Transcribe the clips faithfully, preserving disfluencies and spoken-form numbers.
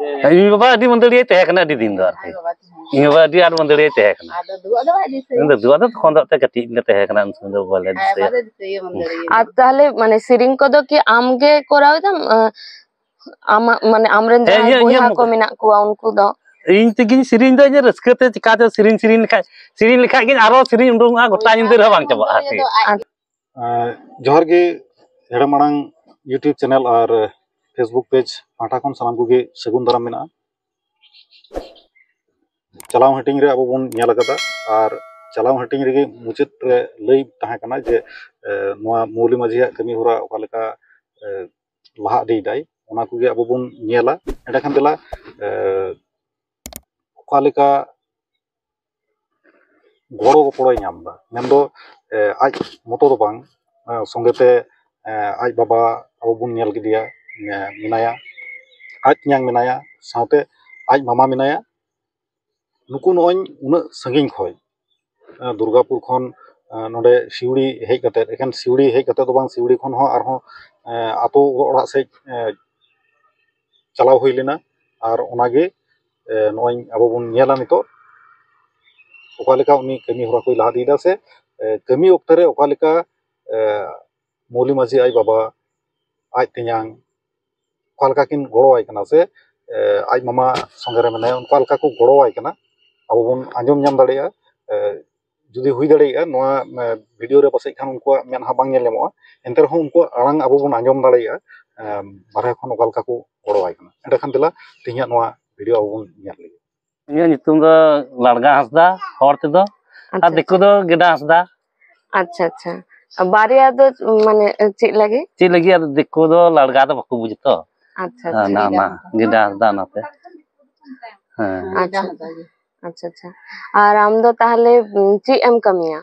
ᱤᱧ ᱵᱟᱵᱟ ᱟᱹᱰᱤ ᱢᱟᱹᱫᱟᱹᱲᱤᱭᱟᱹᱭ ᱛᱟᱦᱮᱸ ᱠᱟᱱᱟ ᱟᱹᱰᱤ ᱫᱤᱱ ᱫᱚ ᱟᱨᱠᱤ᱾ ᱟᱨ ᱵᱟᱵᱟ ᱛᱟᱦᱮᱸ ᱤᱧ ᱵᱟᱵᱟ ᱟᱹᱰᱤ ᱟᱸᱴ ᱢᱟᱹᱫᱟᱹᱲᱤᱭᱟᱹᱭ ᱛᱟᱦᱮᱸ ᱠᱟᱱᱟ᱾ ᱟᱫᱚ ᱫᱩᱣᱟᱜ ᱫᱚ ᱵᱟᱭ ᱫᱤᱥᱟᱹᱭᱟ᱾ ᱤᱧ ᱫᱚ ᱫᱩᱣᱟᱜ ᱫᱚ ᱛᱚᱠᱷᱚᱱ ᱫᱚ ᱮᱱᱛᱮ ᱠᱟᱹᱴᱤᱡ ᱞᱮ ᱛᱟᱦᱮᱸ ᱠᱟᱱᱟ, ᱩᱱ ᱥᱚᱢᱚᱭ ᱫᱚ ᱵᱟᱞᱮ ᱟᱨ ᱫᱤᱥᱟᱹᱭᱟ᱾ ᱵᱟᱞᱮ ᱫᱤᱥᱟᱹᱭᱟ ᱢᱟᱹᱫᱟᱹᱲᱤᱭᱟᱹ᱾ ᱟᱨ ᱛᱟᱦᱞᱮ ᱢᱟᱱᱮ ᱥᱮᱨᱮᱧ ᱠᱚᱫᱚ ᱠᱤ ᱟᱢ ᱜᱮ ᱠᱚᱨᱟᱣ ᱮᱫᱟᱢ? ᱟᱸ, ᱟᱢᱟᱜ ᱢᱟᱱᱮ ᱟᱢᱨᱮᱱ ᱦᱮᱸ, ᱡᱟᱦᱟᱸᱭ ᱤᱧᱟᱹᱜ, ᱵᱚᱭᱦᱟ ᱤᱧᱟᱹᱜ ᱠᱚ ᱢᱮᱱᱟᱜ ᱠᱚᱣᱟ ᱩᱱᱠᱩ ᱫᱚ? ᱤᱧ ᱛᱮᱜᱤᱧ ᱥᱮᱨᱮᱧ ᱫᱚ ᱤᱧᱟᱹᱜ ᱨᱟᱹᱥᱠᱟᱹ ᱛᱮ, ᱪᱤᱠᱟᱹᱛᱮ ᱥᱮᱨᱮᱧ, ᱥᱮᱨᱮᱧ ᱞᱮᱠᱷᱟᱡ, ᱥᱮᱨᱮᱧ ᱞᱮᱠᱷᱟᱡ ᱜᱤᱧ ᱟᱨᱚ ᱥᱮᱨᱮᱧ ᱩᱰᱩᱝᱚᱜᱼᱟ, ᱜᱚᱴᱟ ᱧᱤᱫᱟᱹ ᱨᱮᱦᱚᱸ ᱵᱟᱝ ᱪᱟᱵᱟᱜᱼᱟ ᱟᱨᱠᱤ᱾ ᱟᱨ ᱮᱸ, ᱡᱚᱦᱟᱨ ᱜᱮ ᱦᱮᱲᱮᱢ ᱟᱲᱟᱝ YouTube ᱪᱮᱱᱮᱞ ᱟᱨ Facebook ᱯᱮᱡᱽ ᱯᱟᱦᱴᱟ ᱠᱷᱚᱱ ᱥᱟᱱᱟᱢ ᱠᱚᱜᱮ ᱥᱟᱹᱜᱩᱱ ᱫᱟᱨᱟᱢ ᱢᱮᱱᱟᱜᱼᱟ᱾ ᱪᱟᱞᱟᱣ ᱦᱟᱹᱴᱤᱧ ᱨᱮ ᱟᱵᱚ ᱵᱚᱱ ᱧᱮᱞ ᱟᱠᱟᱫᱟ, ᱟᱨ ᱪᱟᱞᱟᱣ ᱦᱟᱹᱴᱤᱧ ᱨᱮᱜᱮ ᱢᱩᱪᱟᱹᱫ ᱨᱮ ᱞᱟᱹᱭ ᱛᱟᱦᱮᱸ ᱠᱟᱱᱟ ᱡᱮ, ᱮ, ᱱᱚᱣᱟ ᱢᱳᱣᱞᱤ ᱢᱟᱹᱡᱷᱤᱭᱟᱜ ᱠᱟᱹᱢᱤ ᱦᱚᱨᱟ ᱚᱠᱟ ᱞᱮᱠᱟ, ᱮ, ᱞᱟᱦᱟ ᱤᱫᱤᱭᱮᱫᱟᱭ, ᱚᱱᱟ ᱠᱚᱜᱮ ᱟᱵᱚ ᱵᱚᱱ ᱧᱮᱞᱟ᱾ ᱮᱸᱰᱮᱠᱷᱟᱱ ᱫᱮᱞᱟ, ᱮ, ᱚᱠᱟ ᱞᱮᱠᱟ ᱜᱚᱲᱚ ᱜᱚᱯᱚᱲᱚᱭ ᱧᱟᱢ ᱮᱫᱟ, ᱢᱮᱱᱫᱚ, ᱮ, ᱟᱡ ᱢᱚᱛᱚ ᱫᱚ ᱵᱟᱝ, ᱮ, ᱥᱚᱸᱜᱮᱛᱮ, ᱮ, ᱟᱡ ᱵᱟᱵᱟ ᱟᱵᱚ ᱵᱚᱱ ᱧᱮᱞ ᱠᱮᱫᱮᱭᱟ, ᱮ, ᱢᱮᱱᱟᱭᱟ, ᱟᱡ ᱛᱮᱧᱟᱝ ᱢᱮᱱᱟᱭᱟ, ᱥᱟᱶᱛᱮ ᱟᱡ ᱢᱟᱢᱟ ᱢᱮᱱᱟᱭᱟ᱾ ᱱᱩᱠᱩ ᱱᱚᱜᱼᱚᱭ ᱩᱱᱟᱹᱜ ᱥᱟᱺᱜᱤᱧ ᱠᱷᱚᱱ, ᱮ, ᱫᱩᱨᱜᱟᱯᱩᱨ ᱠᱷᱚᱱ, ᱮ, ᱱᱚᱰᱮ ᱥᱤᱣᱲᱤ ᱦᱮᱡ ᱠᱟᱛᱮ, ᱮᱠᱷᱮᱱ ᱥᱤᱣᱲᱤ ᱦᱮᱡ ᱠᱟᱛᱮ ᱫᱚ ᱵᱟᱝ, ᱥᱤᱣᱲᱤ ᱠᱷᱚᱱ ᱦᱚᱸ ᱟᱨᱦᱚᱸ, ᱮ, ᱟᱛᱳ ᱚᱲᱟᱜ ᱥᱮᱫ, ᱮ, ᱪᱟᱞᱟᱣ ᱦᱩᱭ ᱞᱮᱱᱟ᱾ ᱟᱨ ᱚᱱᱟᱜᱮ, ᱮ, ᱱᱚᱜᱼᱚᱭ ᱟᱵᱚ ᱵᱚᱱ ᱧᱮᱞᱟ ᱱᱤᱛᱚᱜ ᱚᱠᱟ ᱞᱮᱠᱟ ᱩᱱᱤ ᱠᱟᱹᱢᱤ ᱦᱚᱨᱟ ᱠᱚᱭ ᱞᱟᱦᱟ ᱤᱫᱤᱭᱮᱫᱟ, ᱥᱮ, ᱮ, ᱠᱟᱹᱢᱤ ᱚᱠᱛᱮ ᱨᱮ ᱚᱠᱟ ᱞᱮᱠᱟ, ᱮ, ᱢᱳᱣᱞᱤ ᱢᱟᱹᱡᱷᱤ ᱟᱡ ᱵᱟᱵᱟ, ᱟᱡ ᱛᱮᱧᱟᱝ ᱚᱠᱟ ᱞᱮᱠᱟ ᱠᱤᱱ ᱜᱚᱲᱚᱣᱟᱭ ᱠᱟᱱᱟ, ᱥᱮ, ᱮ, ᱟᱡ ᱢᱟᱢᱟ ᱥᱚᱸᱜᱮ ᱨᱮ ᱢᱮᱱᱟᱭᱟ, ᱚᱱᱠᱟ ᱞᱮᱠᱟ ᱠᱚ ᱜᱚᱲᱚᱣᱟᱭ ᱠᱟᱱᱟ, ᱟᱵᱚ ᱵᱚᱱ ᱟᱸᱡᱚᱢ ᱧᱟᱢ ᱫᱟᱲᱮᱭᱟᱜᱼᱟ᱾ ᱮ, ᱡᱩᱫᱤ ᱦᱩᱭ ᱫᱟᱲᱮᱭᱟᱜᱼᱟ, ᱱᱚᱣᱟ, ᱮ, ᱵᱷᱤᱰᱤᱭᱳ ᱨᱮ ᱯᱟᱥᱮᱡ ᱠᱷᱟᱱ ᱩᱱᱠᱩᱣᱟᱜ ᱢᱮᱫᱦᱟ ᱵᱟᱝ ᱧᱮᱞ ᱧᱟᱢᱚᱜᱼᱟ, ᱮᱱᱛᱮ ᱨᱮᱦᱚᱸ ᱩᱱᱠᱩᱣᱟᱜ ᱟᱲᱟᱝ ᱟᱵᱚ ᱵᱚᱱ ᱟᱸᱡᱚᱢ ᱫᱟᱲᱮᱭᱟᱜᱼᱟ, ᱮ, ᱵᱟᱨᱦᱮ ᱠᱷᱚᱱ ᱚᱠᱟ ᱞᱮᱠᱟ ᱠᱚ ᱜᱚᱲᱚᱣᱟᱭ ᱠᱟᱱᱟ᱾ ᱮᱸᱰᱮᱠᱷᱟᱱ ᱫᱮᱞᱟ ᱛᱮᱦᱮᱧᱟᱜ ᱱᱚᱣᱟ ᱵᱷᱤᱰᱤᱭᱳ ᱟᱵᱚ ᱵᱚᱱ ᱧᱮᱞ ᱞᱮᱜᱮ᱾ ᱤᱧᱟᱹᱜ ᱧᱩᱛᱩᱢ ᱫᱚ ᱞᱟᱲᱜᱟ ᱦᱟᱸᱥᱫᱟ, ᱦᱚᱲ ᱛᱮᱫᱚ, ᱟᱨ ᱟᱪᱪᱷᱟ, ᱫᱤᱠᱩ ᱟᱪᱪᱷᱟ᱾ ᱫᱚ ᱜᱮᱰᱟ ᱦᱟᱸᱥᱫᱟ᱾ ᱟᱪᱪᱷᱟ, ᱟᱪᱪᱷᱟ᱾ ᱵᱟᱨᱭᱟ ᱫᱚ ᱢᱟᱱᱮ ᱪᱮᱫ ᱞᱟᱹᱜᱤᱫ? ᱪᱮᱫ ᱞᱟᱹᱜᱤᱫ? ᱟᱫᱚ ᱫᱤᱠᱩ ᱫᱚ ᱞᱟᱲᱜᱟ ᱫᱚ ᱵᱟᱠᱚ ᱵᱩᱡᱽ ᱛᱚ᱾ ᱟᱪᱪᱷᱟ, ᱟᱪᱪᱷᱟ᱾ ᱚᱱᱟ, ᱚᱱᱟ, ᱜᱮᱰᱟ ᱦᱟᱸᱥᱫᱟ ᱚᱱᱟᱛᱮ᱾ ᱦᱮᱸ᱾ ᱟᱪᱪᱷᱟ, ᱟᱪᱪᱷᱟ, ᱟᱪᱪᱷᱟ᱾ ᱟᱨ ᱟᱢ ᱫᱚ ᱛᱟᱦᱞᱮ, ᱩᱸ, ᱪᱮᱫ ᱮᱢ ᱠᱟᱹᱢᱤᱭᱟ?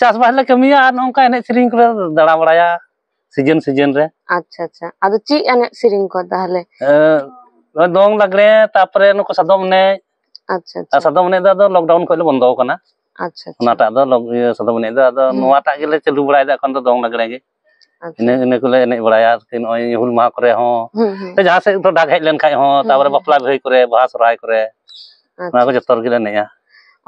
ᱪᱟᱥᱵᱟᱥ ᱞᱮ ᱠᱟᱹᱢᱤᱭᱟ ᱟᱨ ᱱᱚᱝᱠᱟ ᱮᱱᱮᱡ ᱥᱮᱨᱮᱧ ᱠᱚᱞᱮ ᱫᱟᱬᱟ ᱵᱟᱲᱟᱭᱟ᱾ ᱥᱤᱡᱮᱱ ᱥᱤᱡᱮᱱ ᱨᱮ᱾ ᱟᱪᱪᱷᱟ, ᱟᱪᱪᱷᱟ᱾ ᱟᱫᱚ ᱪᱮᱫ ᱮᱱᱮᱡ ᱥᱮᱨᱮᱧ ᱠᱚ ᱛᱟᱦᱞᱮ? ᱮ, ᱫᱚᱝ ᱞᱟᱜᱽᱲᱮ, ᱛᱟᱨᱯᱚᱨᱮ ᱱᱩᱠᱩ ᱥᱟᱫᱚᱢ ᱮᱱᱮᱡ᱾ ᱟᱪᱪᱷᱟ, ᱟᱨ ᱟᱪᱪᱷᱟ᱾ ᱥᱟᱫᱚᱢ ᱮᱱᱮᱡ ᱫᱚ ᱟᱫᱚ ᱞᱚᱠᱰᱟᱣᱩᱱ ᱠᱷᱚᱱ ᱞᱮ ᱵᱚᱱᱫᱚ ᱟᱠᱟᱱᱟ᱾ ᱟᱪᱪᱷᱟ, ᱟᱪᱪᱷᱟ᱾ ᱚᱱᱟᱴᱟᱜ ᱫᱚ ᱞᱚᱠ-, ᱤᱭᱟᱹ, ᱥᱟᱫᱚᱢ ᱮᱱᱮᱡ ᱫᱚ ᱟᱫᱚ ᱦᱩᱸ᱾ ᱱᱚᱣᱟᱴᱟᱜ ᱜᱮᱞᱮ ᱪᱟᱹᱞᱩ ᱵᱟᱲᱟᱭᱮᱫᱟ ᱮᱠᱷᱚᱱ ᱫᱚ ᱫᱚᱝ ᱞᱟᱜᱽᱲᱮ ᱜᱮ᱾ ᱟᱪᱪᱷᱟ᱾ ᱤᱱᱟᱹ ᱤᱱᱟᱹ ᱠᱚᱞᱮ ᱮᱱᱮᱡ ᱵᱟᱲᱟᱭᱟ ᱟᱨᱠᱤ, ᱱᱚᱜᱼᱚᱭ ᱦᱩᱞ ᱢᱟᱦᱟ ᱠᱚᱨᱮ ᱦᱚᱸ᱾ ᱦᱩᱸ, ᱦᱩᱸ᱾ ᱥᱮ ᱡᱟᱦᱟᱸ ᱥᱮᱫ ᱫᱚ ᱰᱟᱠ ᱦᱮᱡ ᱞᱮᱱᱠᱷᱟᱡ ᱦᱚᱸ, ᱦᱩᱸ, ᱛᱟᱯᱚᱨᱮ ᱦᱩᱸ᱾ ᱵᱟᱯᱞᱟ ᱵᱤᱦᱟᱹ ᱠᱚᱨᱮ, ᱵᱟᱦᱟ ᱥᱚᱨᱦᱟᱭ ᱠᱚᱨᱮ, ᱟᱪᱪᱷᱟ᱾ ᱚᱱᱟ ᱠᱚ ᱡᱚᱛᱚ ᱨᱮᱜᱮ ᱞᱮ ᱮᱱᱮᱡᱼᱟ᱾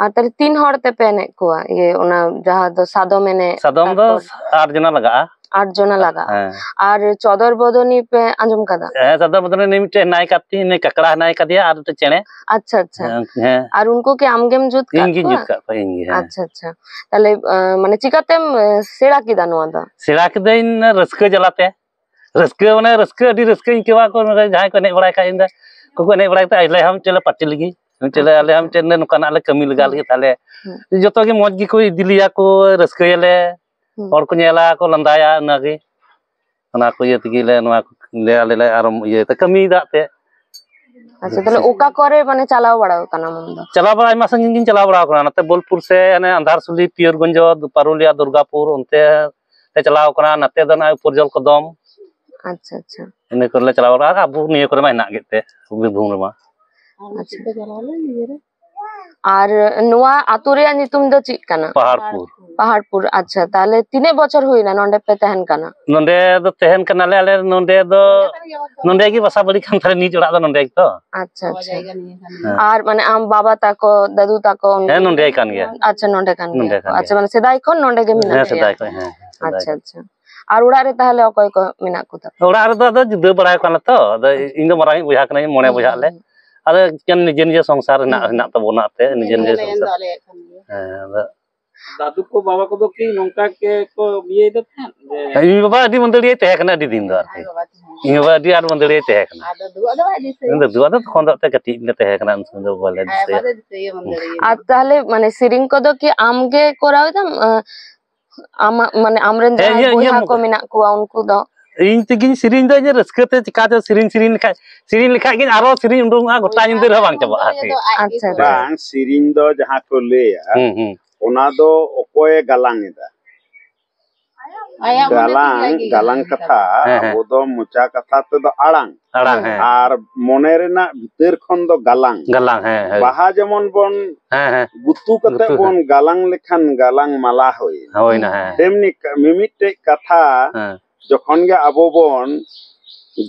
ᱟᱨ ᱛᱟᱦᱞᱮ ᱛᱤᱱ ᱦᱚᱲ ᱛᱮᱯᱮ ᱮᱱᱮᱡ ᱠᱚᱣᱟ? ᱤᱭᱟᱹ, ᱚᱱᱟ ᱡᱟᱦᱟᱸ ᱫᱚ ᱥᱟᱫᱚᱢ ᱮᱱᱮᱡ, ᱥᱟᱫᱚᱢ ᱫᱚ ᱛᱟᱨᱯᱚᱨ ᱟᱴ ᱡᱚᱱᱟ ᱞᱟᱜᱟᱜᱼᱟ᱾ ᱟᱴ ᱡᱚᱱᱟ ᱞᱟᱜᱟᱜᱼᱟ᱾ ᱦᱮᱸ᱾ ᱟᱨ ᱪᱚᱫᱚᱨ ᱵᱚᱫᱚᱱᱤ ᱯᱮ ᱟᱸᱡᱚᱢ ᱠᱟᱫᱟ? ᱦᱮᱸ, ᱪᱚᱫᱚᱨ ᱵᱚᱫᱚᱱᱤ ᱩᱱᱤ ᱢᱤᱫᱴᱮᱡ ᱦᱮᱱᱟᱭ ᱠᱟᱫᱮ, ᱩᱱᱤ ᱠᱟᱠᱲᱟ ᱦᱮᱱᱟᱭ ᱠᱟᱫᱮᱭᱟ ᱟᱨ ᱢᱤᱫᱴᱮᱡ ᱪᱮᱬᱮ᱾ ᱟᱪᱪᱷᱟ, ᱟᱪᱪᱷᱟ᱾ ᱦᱮᱸ, ᱦᱮᱸ᱾ ᱟᱨ ᱩᱱᱠᱩ ᱠᱤ ᱟᱢᱜᱮᱢ ᱡᱩᱛ ᱠᱟᱫ ᱤᱧ ᱜᱤᱧ ᱠᱚᱣᱟ? ᱡᱩᱛ ᱠᱟᱫ ᱠᱚᱣᱟ, ᱤᱧ ᱜᱮ, ᱦᱮᱸ᱾ ᱟᱪᱪᱷᱟ, ᱟᱪᱪᱷᱟ᱾ ᱛᱟᱦᱞᱮ, ᱟᱸ, ᱢᱟᱱᱮ ᱪᱤᱠᱟᱛᱮᱢ, ᱟᱸ, ᱥᱮᱬᱟ ᱠᱮᱫᱟ ᱱᱚᱣᱟ ᱫᱚ? ᱥᱮᱬᱟ ᱠᱤᱫᱟᱹᱧ ᱨᱟᱹᱥᱠᱟᱹ ᱡᱟᱞᱟᱛᱮ᱾ ᱨᱟᱹᱥᱠᱟᱹ, ᱢᱟᱱᱮ ᱨᱟᱹᱥᱠᱟᱹ, ᱟᱹᱰᱤ ᱨᱟᱹᱥᱠᱟᱹᱧ ᱟᱹᱭᱠᱟᱹᱣᱟ᱾ ᱠᱚ ᱱᱚᱰᱮ ᱡᱟᱦᱟᱸᱭ ᱠᱚ ᱮᱱᱮᱡ ᱵᱟᱲᱟᱭ ᱠᱷᱟᱡ, ᱤᱧ ᱫᱚ ᱩᱱᱠᱩ ᱠᱚ ᱮᱱᱮᱡ ᱵᱟᱲᱟᱭ ᱠᱷᱟᱡ, ᱟᱞᱮ ᱦᱚᱸ ᱢᱤᱫᱴᱮᱡ ᱞᱮ ᱯᱟᱨᱴᱤ ᱞᱟᱹᱜᱤᱫ, ᱢᱤᱫᱴᱮᱡ ᱞᱮ, ᱟᱪᱪᱷᱟ, ᱟᱞᱮ ᱦᱚᱸ ᱟᱪᱪᱷᱟ᱾ ᱢᱤᱫᱴᱮᱡ ᱱᱚᱝᱠᱟᱱᱟᱜ ᱞᱮ ᱠᱟᱹᱢᱤ ᱞᱮᱜᱟ ᱦᱩᱸ᱾ ᱞᱟᱹᱜᱤᱫ, ᱛᱟᱦᱞᱮ ᱦᱩᱸ᱾ ᱡᱚᱛᱚ ᱜᱮ ᱢᱚᱡᱽ ᱜᱮᱠᱚ ᱤᱫᱤ ᱞᱮᱭᱟ ᱠᱚ, ᱨᱟᱹᱥᱠᱟᱹᱭᱟᱞᱮ, ᱦᱩᱸ᱾ ᱦᱚᱲ ᱠᱚ ᱧᱮᱞᱟ ᱠᱚ, ᱞᱟᱸᱫᱟᱭᱟ, ᱤᱱᱟᱹᱜᱮ᱾ ᱚᱱᱟ ᱠᱚ ᱤᱭᱟᱹ ᱛᱮᱜᱮ ᱞᱮ, ᱱᱚᱣᱟ ᱠᱚ ᱞᱮ, ᱟᱞᱮ ᱞᱮ ᱟᱨᱟᱢ ᱤᱭᱟᱹᱭ ᱛᱮ, ᱠᱟᱹᱢᱤᱭᱮᱫᱟ ᱮᱱᱛᱮᱫ᱾ ᱟᱪᱪᱷᱟ, ᱛᱟᱦᱞᱮ ᱚᱠᱟ ᱠᱚᱨᱮ ᱢᱟᱱᱮ ᱪᱟᱞᱟᱣ ᱵᱟᱲᱟ ᱟᱠᱟᱱᱟᱢ ᱟᱢ ᱫᱚ? ᱪᱟᱞᱟᱣ ᱵᱟᱲᱟ ᱟᱭᱢᱟ ᱥᱟᱺᱜᱤᱧ ᱜᱤᱧ ᱪᱟᱞᱟᱣ ᱵᱟᱲᱟ ᱟᱠᱟᱱᱟ, ᱱᱚᱛᱮ ᱵᱳᱞᱯᱩᱨ ᱥᱮ, ᱦᱟᱱᱮ ᱟᱸᱫᱷᱟᱨᱥᱩᱞᱤ, ᱯᱤᱭᱳᱨᱜᱚᱸᱡᱽ, ᱯᱟᱨᱩᱞᱤᱭᱟ, ᱫᱩᱨᱜᱟᱯᱩᱨ, ᱚᱱᱛᱮ ᱞᱮ ᱪᱟᱞᱟᱣ ᱟᱠᱟᱱᱟ᱾ ᱱᱚᱛᱮ ᱫᱚ ᱱᱚᱜᱼᱚᱭ ᱩᱯᱚᱨᱡᱚᱞ ᱠᱚᱫᱚᱢ᱾ ᱟᱪᱪᱷᱟ, ᱟᱪᱪᱷᱟ᱾ ᱤᱱᱟᱹ ᱠᱚᱨᱮ ᱞᱮ ᱪᱟᱞᱟᱣ ᱵᱟᱲᱟ ᱟᱠᱟᱱᱟ, ᱟᱵᱚ ᱱᱤᱭᱟᱹ ᱠᱚᱨᱮ ᱢᱟ ᱦᱮᱱᱟᱜ ᱜᱮ ᱛᱮ, ᱵᱤᱨᱵᱷᱩᱢ ᱨᱮᱢᱟ᱾ ᱟᱪᱪᱷᱟ᱾ ᱟᱨ ᱱᱚᱣᱟ ᱟᱹᱛᱩ ᱨᱮᱭᱟᱜ ᱧᱩᱛᱩᱢ ᱫᱚ ᱪᱮᱫ ᱠᱟᱱᱟ? ᱯᱟᱦᱟᱲᱯᱩᱨ᱾ ᱯᱟᱦᱟᱲᱯᱩᱨ, ᱟᱪᱪᱷᱟ᱾ ᱛᱟᱦᱞᱮ ᱛᱤᱱᱟᱹᱜ ᱵᱚᱪᱷᱚᱨ ᱦᱩᱭᱱᱟ ᱱᱚᱰᱮ ᱯᱮ ᱛᱟᱦᱮᱱ ᱠᱟᱱᱟ? ᱱᱚᱰᱮ ᱫᱚ ᱛᱟᱦᱮᱱ ᱠᱟᱱᱟᱞᱮ, ᱟᱞᱮ ᱱᱚᱰᱮ ᱫᱚ, ᱱᱚᱰᱮ ᱜᱮ ᱵᱟᱥᱟ ᱵᱟᱹᱲᱤ ᱠᱟᱱ ᱛᱟᱞᱮ, ᱱᱤᱡ ᱚᱲᱟᱜ ᱫᱚ ᱱᱚᱰᱮ ᱜᱮᱛᱚ᱾ ᱟᱪᱪᱷᱟ, ᱟᱪᱪᱷᱟ᱾ ᱦᱮᱸ᱾ ᱟᱨ ᱢᱟᱱᱮ ᱟᱢ ᱵᱟᱵᱟ ᱛᱟᱠᱚ, ᱫᱟᱫᱩ ᱛᱟᱠᱚ, ᱩᱱᱠᱩ? ᱦᱮᱸ, ᱱᱚᱰᱮ ᱠᱟᱱ ᱜᱮᱭᱟ᱾ ᱟᱪᱪᱷᱟ, ᱱᱚᱰᱮ ᱠᱟᱱ ᱜᱮᱭᱟ ᱱᱚᱰᱮ ᱠᱚ᱾ ᱠᱟᱱ ᱟᱪᱪᱷᱟ, ᱜᱮᱭᱟ᱾ ᱢᱟᱱᱮ ᱥᱮᱫᱟᱭ ᱠᱷᱚᱱ ᱱᱚᱰᱮ ᱜᱮ ᱢᱮᱱᱟᱜ ᱦᱮᱸ, ᱯᱮᱭᱟ? ᱥᱮᱫᱟᱭ ᱠᱷᱚᱱ, ᱦᱮᱸ, ᱥᱮᱫᱟᱭ ᱟᱪᱪᱷᱟ, ᱠᱷᱚᱱ᱾ ᱟᱪᱪᱷᱟ᱾ ᱟᱨ ᱚᱲᱟᱜ ᱨᱮ ᱛᱟᱦᱞᱮ ᱚᱠᱚᱭ ᱠᱚ ᱢᱮᱱᱟᱜ ᱠᱚ ᱛᱟᱯᱮᱭᱟ? ᱚᱲᱟᱜ ᱨᱮᱫᱚ ᱟᱫᱚ ᱡᱩᱫᱟᱹ ᱵᱟᱲᱟ ᱠᱟᱱᱟ ᱛᱚ, ᱟᱫᱚ ᱟᱪᱪᱷᱟ᱾ ᱤᱧ ᱫᱚ ᱢᱟᱨᱟᱝᱤᱡ ᱵᱚᱭᱦᱟ ᱠᱟᱹᱱᱟᱹᱧ, ᱢᱚᱬᱮ ᱦᱩᱸ, ᱵᱚᱭᱦᱟᱜ ᱟᱞᱮ᱾ ᱦᱩᱸ᱾ ᱟᱫᱚ ᱮᱠᱮᱱ ᱱᱤᱡᱮ ᱱᱤᱡᱮ ᱥᱚᱝᱥᱟᱨ ᱦᱮᱱᱟᱜ, ᱦᱩᱸ᱾ ᱦᱮᱱᱟᱜ ᱛᱟᱵᱚᱱᱟ ᱮᱱᱛᱮ, ᱱᱤᱡᱮ ᱱᱤᱡᱮ ᱥᱚᱝᱥᱟᱨ᱾ ᱦᱮᱸ, ᱟᱫᱚ ᱫᱟᱫᱩ ᱠᱚ, ᱵᱟᱵᱟ ᱠᱚᱫᱚ ᱠᱤ ᱱᱚᱝᱠᱟ ᱜᱮ ᱠᱚ ᱤᱭᱟᱹᱭ ᱫᱟ ᱛᱟᱦᱮᱸᱫ ᱡᱮ? ᱤᱧ ᱵᱟᱵᱟ ᱟᱹᱰᱤ ᱢᱟᱹᱫᱟᱹᱲᱤᱭᱟᱹᱭ ᱛᱟᱦᱮᱸ ᱠᱟᱱᱟ ᱟᱹᱰᱤ ᱫᱤᱱ ᱫᱚ ᱟᱨᱠᱤ᱾ ᱟᱡ ᱵᱟᱵᱟ ᱛᱟᱦᱮᱸ ᱤᱧ ᱵᱟᱵᱟ ᱟᱹᱰᱤ ᱟᱸᱴ ᱢᱟᱹᱫᱟᱹᱲᱤᱭᱟᱹᱭ ᱛᱟᱦᱮᱸ ᱠᱟᱱᱟ᱾ ᱟᱨ ᱫᱟᱫᱩᱣᱟᱜ ᱫᱚ ᱵᱟᱭ ᱫᱤᱥᱟᱹᱭᱟ᱾ ᱫᱟᱫᱩᱣᱟᱜ ᱫᱚ ᱛᱚᱠᱷᱚᱱ ᱫᱚ ᱮᱱᱛᱮ ᱠᱟᱹᱴᱤᱡ ᱞᱮ ᱛᱟᱦᱮᱸ ᱠᱟᱱᱟ, ᱩᱱ ᱥᱚᱢᱚᱭ ᱫᱚ ᱵᱟᱞᱮ ᱟᱡ ᱵᱟᱵᱟ ᱫᱤᱥᱟᱹᱭᱟ᱾ ᱫᱚᱭ ᱫᱤᱥᱟᱹᱭᱟ ᱢᱟᱹᱫᱟᱹᱲᱤᱭᱟᱹ᱾ ᱟᱨ ᱛᱟᱦᱞᱮ ᱢᱟᱱᱮ ᱥᱮᱨᱮᱧ ᱠᱚᱫᱚ ᱠᱤ ᱟᱢ ᱜᱮ ᱠᱚᱨᱟᱣ ᱮᱫᱟᱢ? ᱟᱸ, ᱟᱢᱟᱜ ᱢᱟᱱᱮ ᱟᱢᱨᱮᱱ ᱦᱮᱸ, ᱡᱟᱦᱟᱸᱭ ᱤᱧᱟᱹᱜ, ᱵᱚᱭᱦᱟ ᱤᱧᱟᱹᱜ ᱠᱚ ᱢᱮᱱᱟᱜ ᱠᱚᱣᱟ ᱩᱱᱠᱩ ᱫᱚ? ᱤᱧ ᱛᱮᱜᱤᱧ ᱥᱮᱨᱮᱧ ᱫᱚ, ᱤᱧᱟᱹᱜ ᱨᱟᱹᱥᱠᱟᱹ ᱛᱮ ᱪᱤᱠᱟᱹᱛᱮ ᱥᱮᱨᱮᱧ, ᱥᱮᱨᱮᱧ ᱞᱮᱠᱷᱟᱡ, ᱥᱮᱨᱮᱧ ᱞᱮᱠᱷᱟᱡ ᱜᱤᱧ ᱟᱨᱚ ᱥᱮᱨᱮᱧ ᱩᱰᱩᱝᱚᱜᱼᱟ, ᱜᱚᱴᱟ ᱧᱤᱫᱟᱹ ᱨᱮᱦᱚᱸ ᱵᱟᱝ ᱪᱟᱵᱟᱜᱼᱟ ᱟᱨᱠᱤ᱾ ᱟᱪᱪᱷᱟ, ᱟᱪᱪᱷᱟ᱾ ᱵᱟᱝ, ᱥᱮᱨᱮᱧ ᱫᱚ ᱡᱟᱦᱟᱸ ᱠᱚ ᱞᱟᱹᱭᱟ, ᱦᱩᱸ, ᱦᱩᱸ᱾ ᱚᱱᱟ ᱫᱚ ᱚᱠᱚᱭᱮ ᱜᱟᱞᱟᱝ ᱮᱫᱟ? ᱟᱭᱟᱜ ᱢᱚᱱᱮ ᱛᱮᱜᱮ ᱜᱟᱞᱟᱝ, ᱟᱡ ᱜᱮ ᱜᱟᱞᱟᱝ ᱜᱟᱞᱟᱝ ᱠᱟᱛᱷᱟ, ᱠᱟᱫᱟ᱾ ᱦᱮᱸ, ᱦᱮᱸ᱾ ᱟᱵᱚ ᱫᱚ ᱢᱚᱪᱟ ᱠᱟᱛᱷᱟ ᱛᱮᱫᱚ ᱟᱲᱟᱝ᱾ ᱟᱲᱟᱝ, ᱦᱮᱸ᱾ ᱟᱨ ᱢᱚᱱᱮ ᱨᱮᱱᱟᱜ ᱵᱷᱤᱛᱟᱹᱨ ᱠᱷᱚᱱ ᱫᱚ ᱜᱟᱞᱟᱝ᱾ ᱜᱟᱞᱟᱝ, ᱦᱮᱸ, ᱦᱮᱸ᱾ ᱵᱟᱦᱟ ᱡᱮᱢᱚᱱ ᱵᱚᱱ ᱦᱮᱸ, ᱦᱮᱸ᱾ ᱜᱩᱛᱩ ᱠᱟᱛᱮ ᱜᱩᱛᱩ, ᱵᱚᱱ ᱦᱮᱸ᱾ ᱜᱟᱞᱟᱝ ᱞᱮᱠᱷᱟᱱ ᱜᱟᱞᱟᱝ ᱢᱟᱞᱟ ᱦᱩᱭ᱾ ᱦᱩᱭᱱᱟ, ᱦᱮᱸ᱾ ᱛᱮᱢᱱᱤ ᱠᱟ-, ᱢᱤᱢᱤᱫᱴᱮᱡ ᱠᱟᱛᱷᱟ ᱦᱮᱸ᱾ ᱡᱚᱠᱷᱚᱱ ᱜᱮ ᱟᱵᱚ ᱵᱚᱱ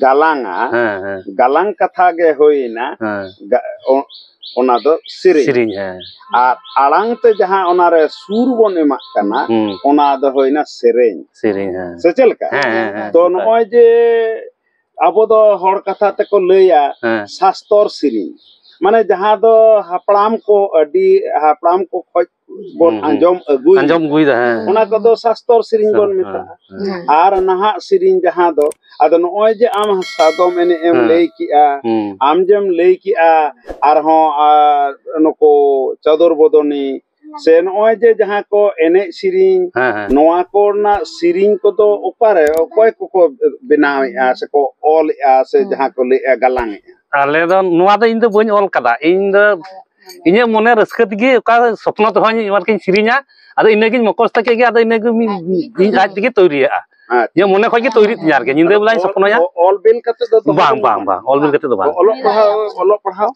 ᱜᱟᱞᱟᱝᱟ, ᱦᱮᱸ, ᱦᱮᱸ᱾ ᱜᱟᱞᱟᱝ ᱠᱟᱛᱷᱟ ᱜᱮ ᱦᱩᱭᱱᱟ, ᱦᱮᱸ᱾ ᱜᱟ-, ᱚ-, ᱚᱱᱟ ᱫᱚ ᱥᱮᱨᱮᱧ᱾ ᱥᱮᱨᱮᱧ, ᱦᱮᱸ᱾ ᱟᱨ ᱟᱲᱟᱝ ᱛᱮ ᱡᱟᱦᱟᱸ ᱚᱱᱟᱨᱮ ᱥᱩᱨ ᱵᱚᱱ ᱮᱢᱟᱜ ᱠᱟᱱᱟ, ᱦᱩᱸ᱾ ᱚᱱᱟ ᱫᱚ ᱦᱩᱭᱱᱟ ᱥᱮᱨᱮᱧ᱾ ᱥᱮᱨᱮᱧ, ᱦᱮᱸ᱾ ᱥᱮ ᱪᱮᱫ ᱞᱮᱠᱟ? ᱦᱮᱸ, ᱦᱮᱸ, ᱦᱮᱸ, ᱛᱚ, ᱦᱮᱸ᱾ ᱱᱚᱜᱼᱚᱭ ᱡᱮ ᱟᱵᱚ ᱫᱚ ᱦᱚᱲ ᱠᱟᱛᱷᱟ ᱛᱮᱠᱚ ᱞᱟᱹᱭᱟ, ᱦᱮᱸ᱾ ᱥᱟᱥᱛᱚᱨ ᱥᱮᱨᱮᱧ, ᱢᱟᱱᱮ ᱡᱟᱦᱟᱸ ᱫᱚ ᱦᱟᱯᱲᱟᱢ ᱠᱚ, ᱟᱹᱰᱤ ᱦᱟᱯᱲᱟᱢ ᱠᱚ ᱠᱷᱚᱡ ᱵᱚᱱ ᱦᱩᱸ, ᱦᱩᱸ᱾ ᱟᱸᱡᱚᱢ ᱟᱹᱜᱩᱭᱮᱫᱟ᱾ ᱟᱸᱡᱚᱢ ᱟᱹᱜᱩᱭᱮᱫᱟ, ᱦᱮᱸ᱾ ᱚᱱᱟ ᱠᱚᱫᱚ ᱥᱟᱥᱛᱚᱨ ᱥᱮᱨᱮᱧ ᱵᱚᱱ ᱦᱮᱸ, ᱢᱮᱛᱟᱜᱼᱟ᱾ ᱦᱮᱸ᱾ ᱟᱨ ᱱᱟᱦᱟᱜ ᱥᱮᱨᱮᱧ ᱡᱟᱦᱟᱸ ᱫᱚ, ᱟᱫᱚ ᱱᱚᱜᱼᱚᱭ ᱡᱮ ᱟᱢ ᱥᱟᱫᱚᱢ ᱮᱱᱮᱡ ᱮᱢ ᱦᱮᱸ᱾ ᱞᱟᱹᱭ ᱠᱮᱜᱼᱟ, ᱦᱩᱸ᱾ ᱟᱢ ᱡᱮᱢ ᱞᱟᱹᱭ ᱠᱮᱜᱼᱟ, ᱟᱨᱦᱚᱸ, ᱟᱨ ᱱᱩᱠᱩ ᱪᱚᱫᱚᱨ ᱵᱚᱫᱚᱱᱤ, ᱥᱮ ᱱᱚᱜᱼᱚᱭ ᱡᱮ ᱡᱟᱦᱟᱸ ᱠᱚ ᱮᱱᱮᱡ ᱥᱮᱨᱮᱧ, ᱦᱮᱸ, ᱦᱮᱸ᱾ ᱱᱚᱣᱟ ᱠᱚᱨᱮᱱᱟᱜ ᱥᱮᱨᱮᱧ ᱠᱚᱫᱚ ᱚᱠᱟᱨᱮ, ᱚᱠᱚᱭ ᱠᱚᱠᱚ ᱵᱮᱱᱟᱣᱮᱫᱼᱟ, ᱥᱮᱠᱚ ᱚᱞᱮᱫᱼᱟ, ᱥᱮ ᱦᱮᱸ᱾ ᱡᱟᱦᱟᱸ ᱠᱚ ᱞᱟᱹᱭᱮᱫᱼᱟ, ᱜᱟᱞᱟᱝᱮᱫᱼᱟ? ᱟᱞᱮ ᱫᱚ, ᱱᱚᱣᱟ ᱫᱚ ᱤᱧ ᱫᱚ ᱵᱟᱹᱧ ᱚᱞ ᱠᱟᱫᱟ, ᱤᱧ ᱫᱚ ᱤᱧᱟᱹᱜ ᱢᱚᱱᱮ ᱨᱟᱹᱥᱠᱟᱹ ᱛᱮᱜᱮ ᱚᱠᱟ ᱥᱚᱯᱱᱚ ᱛᱮᱦᱚᱧ ᱟᱨᱠᱤᱧ ᱥᱮᱨᱮᱧᱟ, ᱟᱫᱚ ᱤᱱᱟᱹᱜᱤᱧ ᱢᱚᱠᱚᱥᱛᱟ ᱠᱮᱫ ᱜᱮ, ᱟᱫᱚ ᱤᱱᱟᱹᱜᱮ ᱢᱤᱫ, ᱤᱧ ᱟᱡ ᱛᱮᱜᱮ ᱛᱳᱭᱨᱤᱭᱟᱜᱼᱟ᱾ ᱟᱪᱪᱷᱟ᱾ ᱤᱧᱟᱹᱜ ᱢᱚᱱᱮ ᱠᱷᱚᱡ ᱜᱮ ᱛᱳᱭᱨᱤᱜ ᱛᱤᱧᱟ ᱟᱨᱠᱤ, ᱧᱤᱫᱟᱹ ᱵᱮᱞᱟᱧ ᱚᱞ, ᱥᱚᱯᱱᱚᱭᱟ᱾ ᱚᱞ ᱵᱤᱞ ᱠᱟᱛᱮ ᱫᱚ ᱫᱚᱦᱚ ᱵᱟᱝ, ᱫᱚ ᱵᱟᱝ, ᱵᱟᱝ᱾ ᱵᱟᱝ, ᱚᱞ ᱵᱤᱞ ᱠᱟᱛᱮ ᱫᱚ ᱵᱟᱝ᱾ ᱚᱞᱚᱜ ᱯᱟᱲᱦᱟᱣ,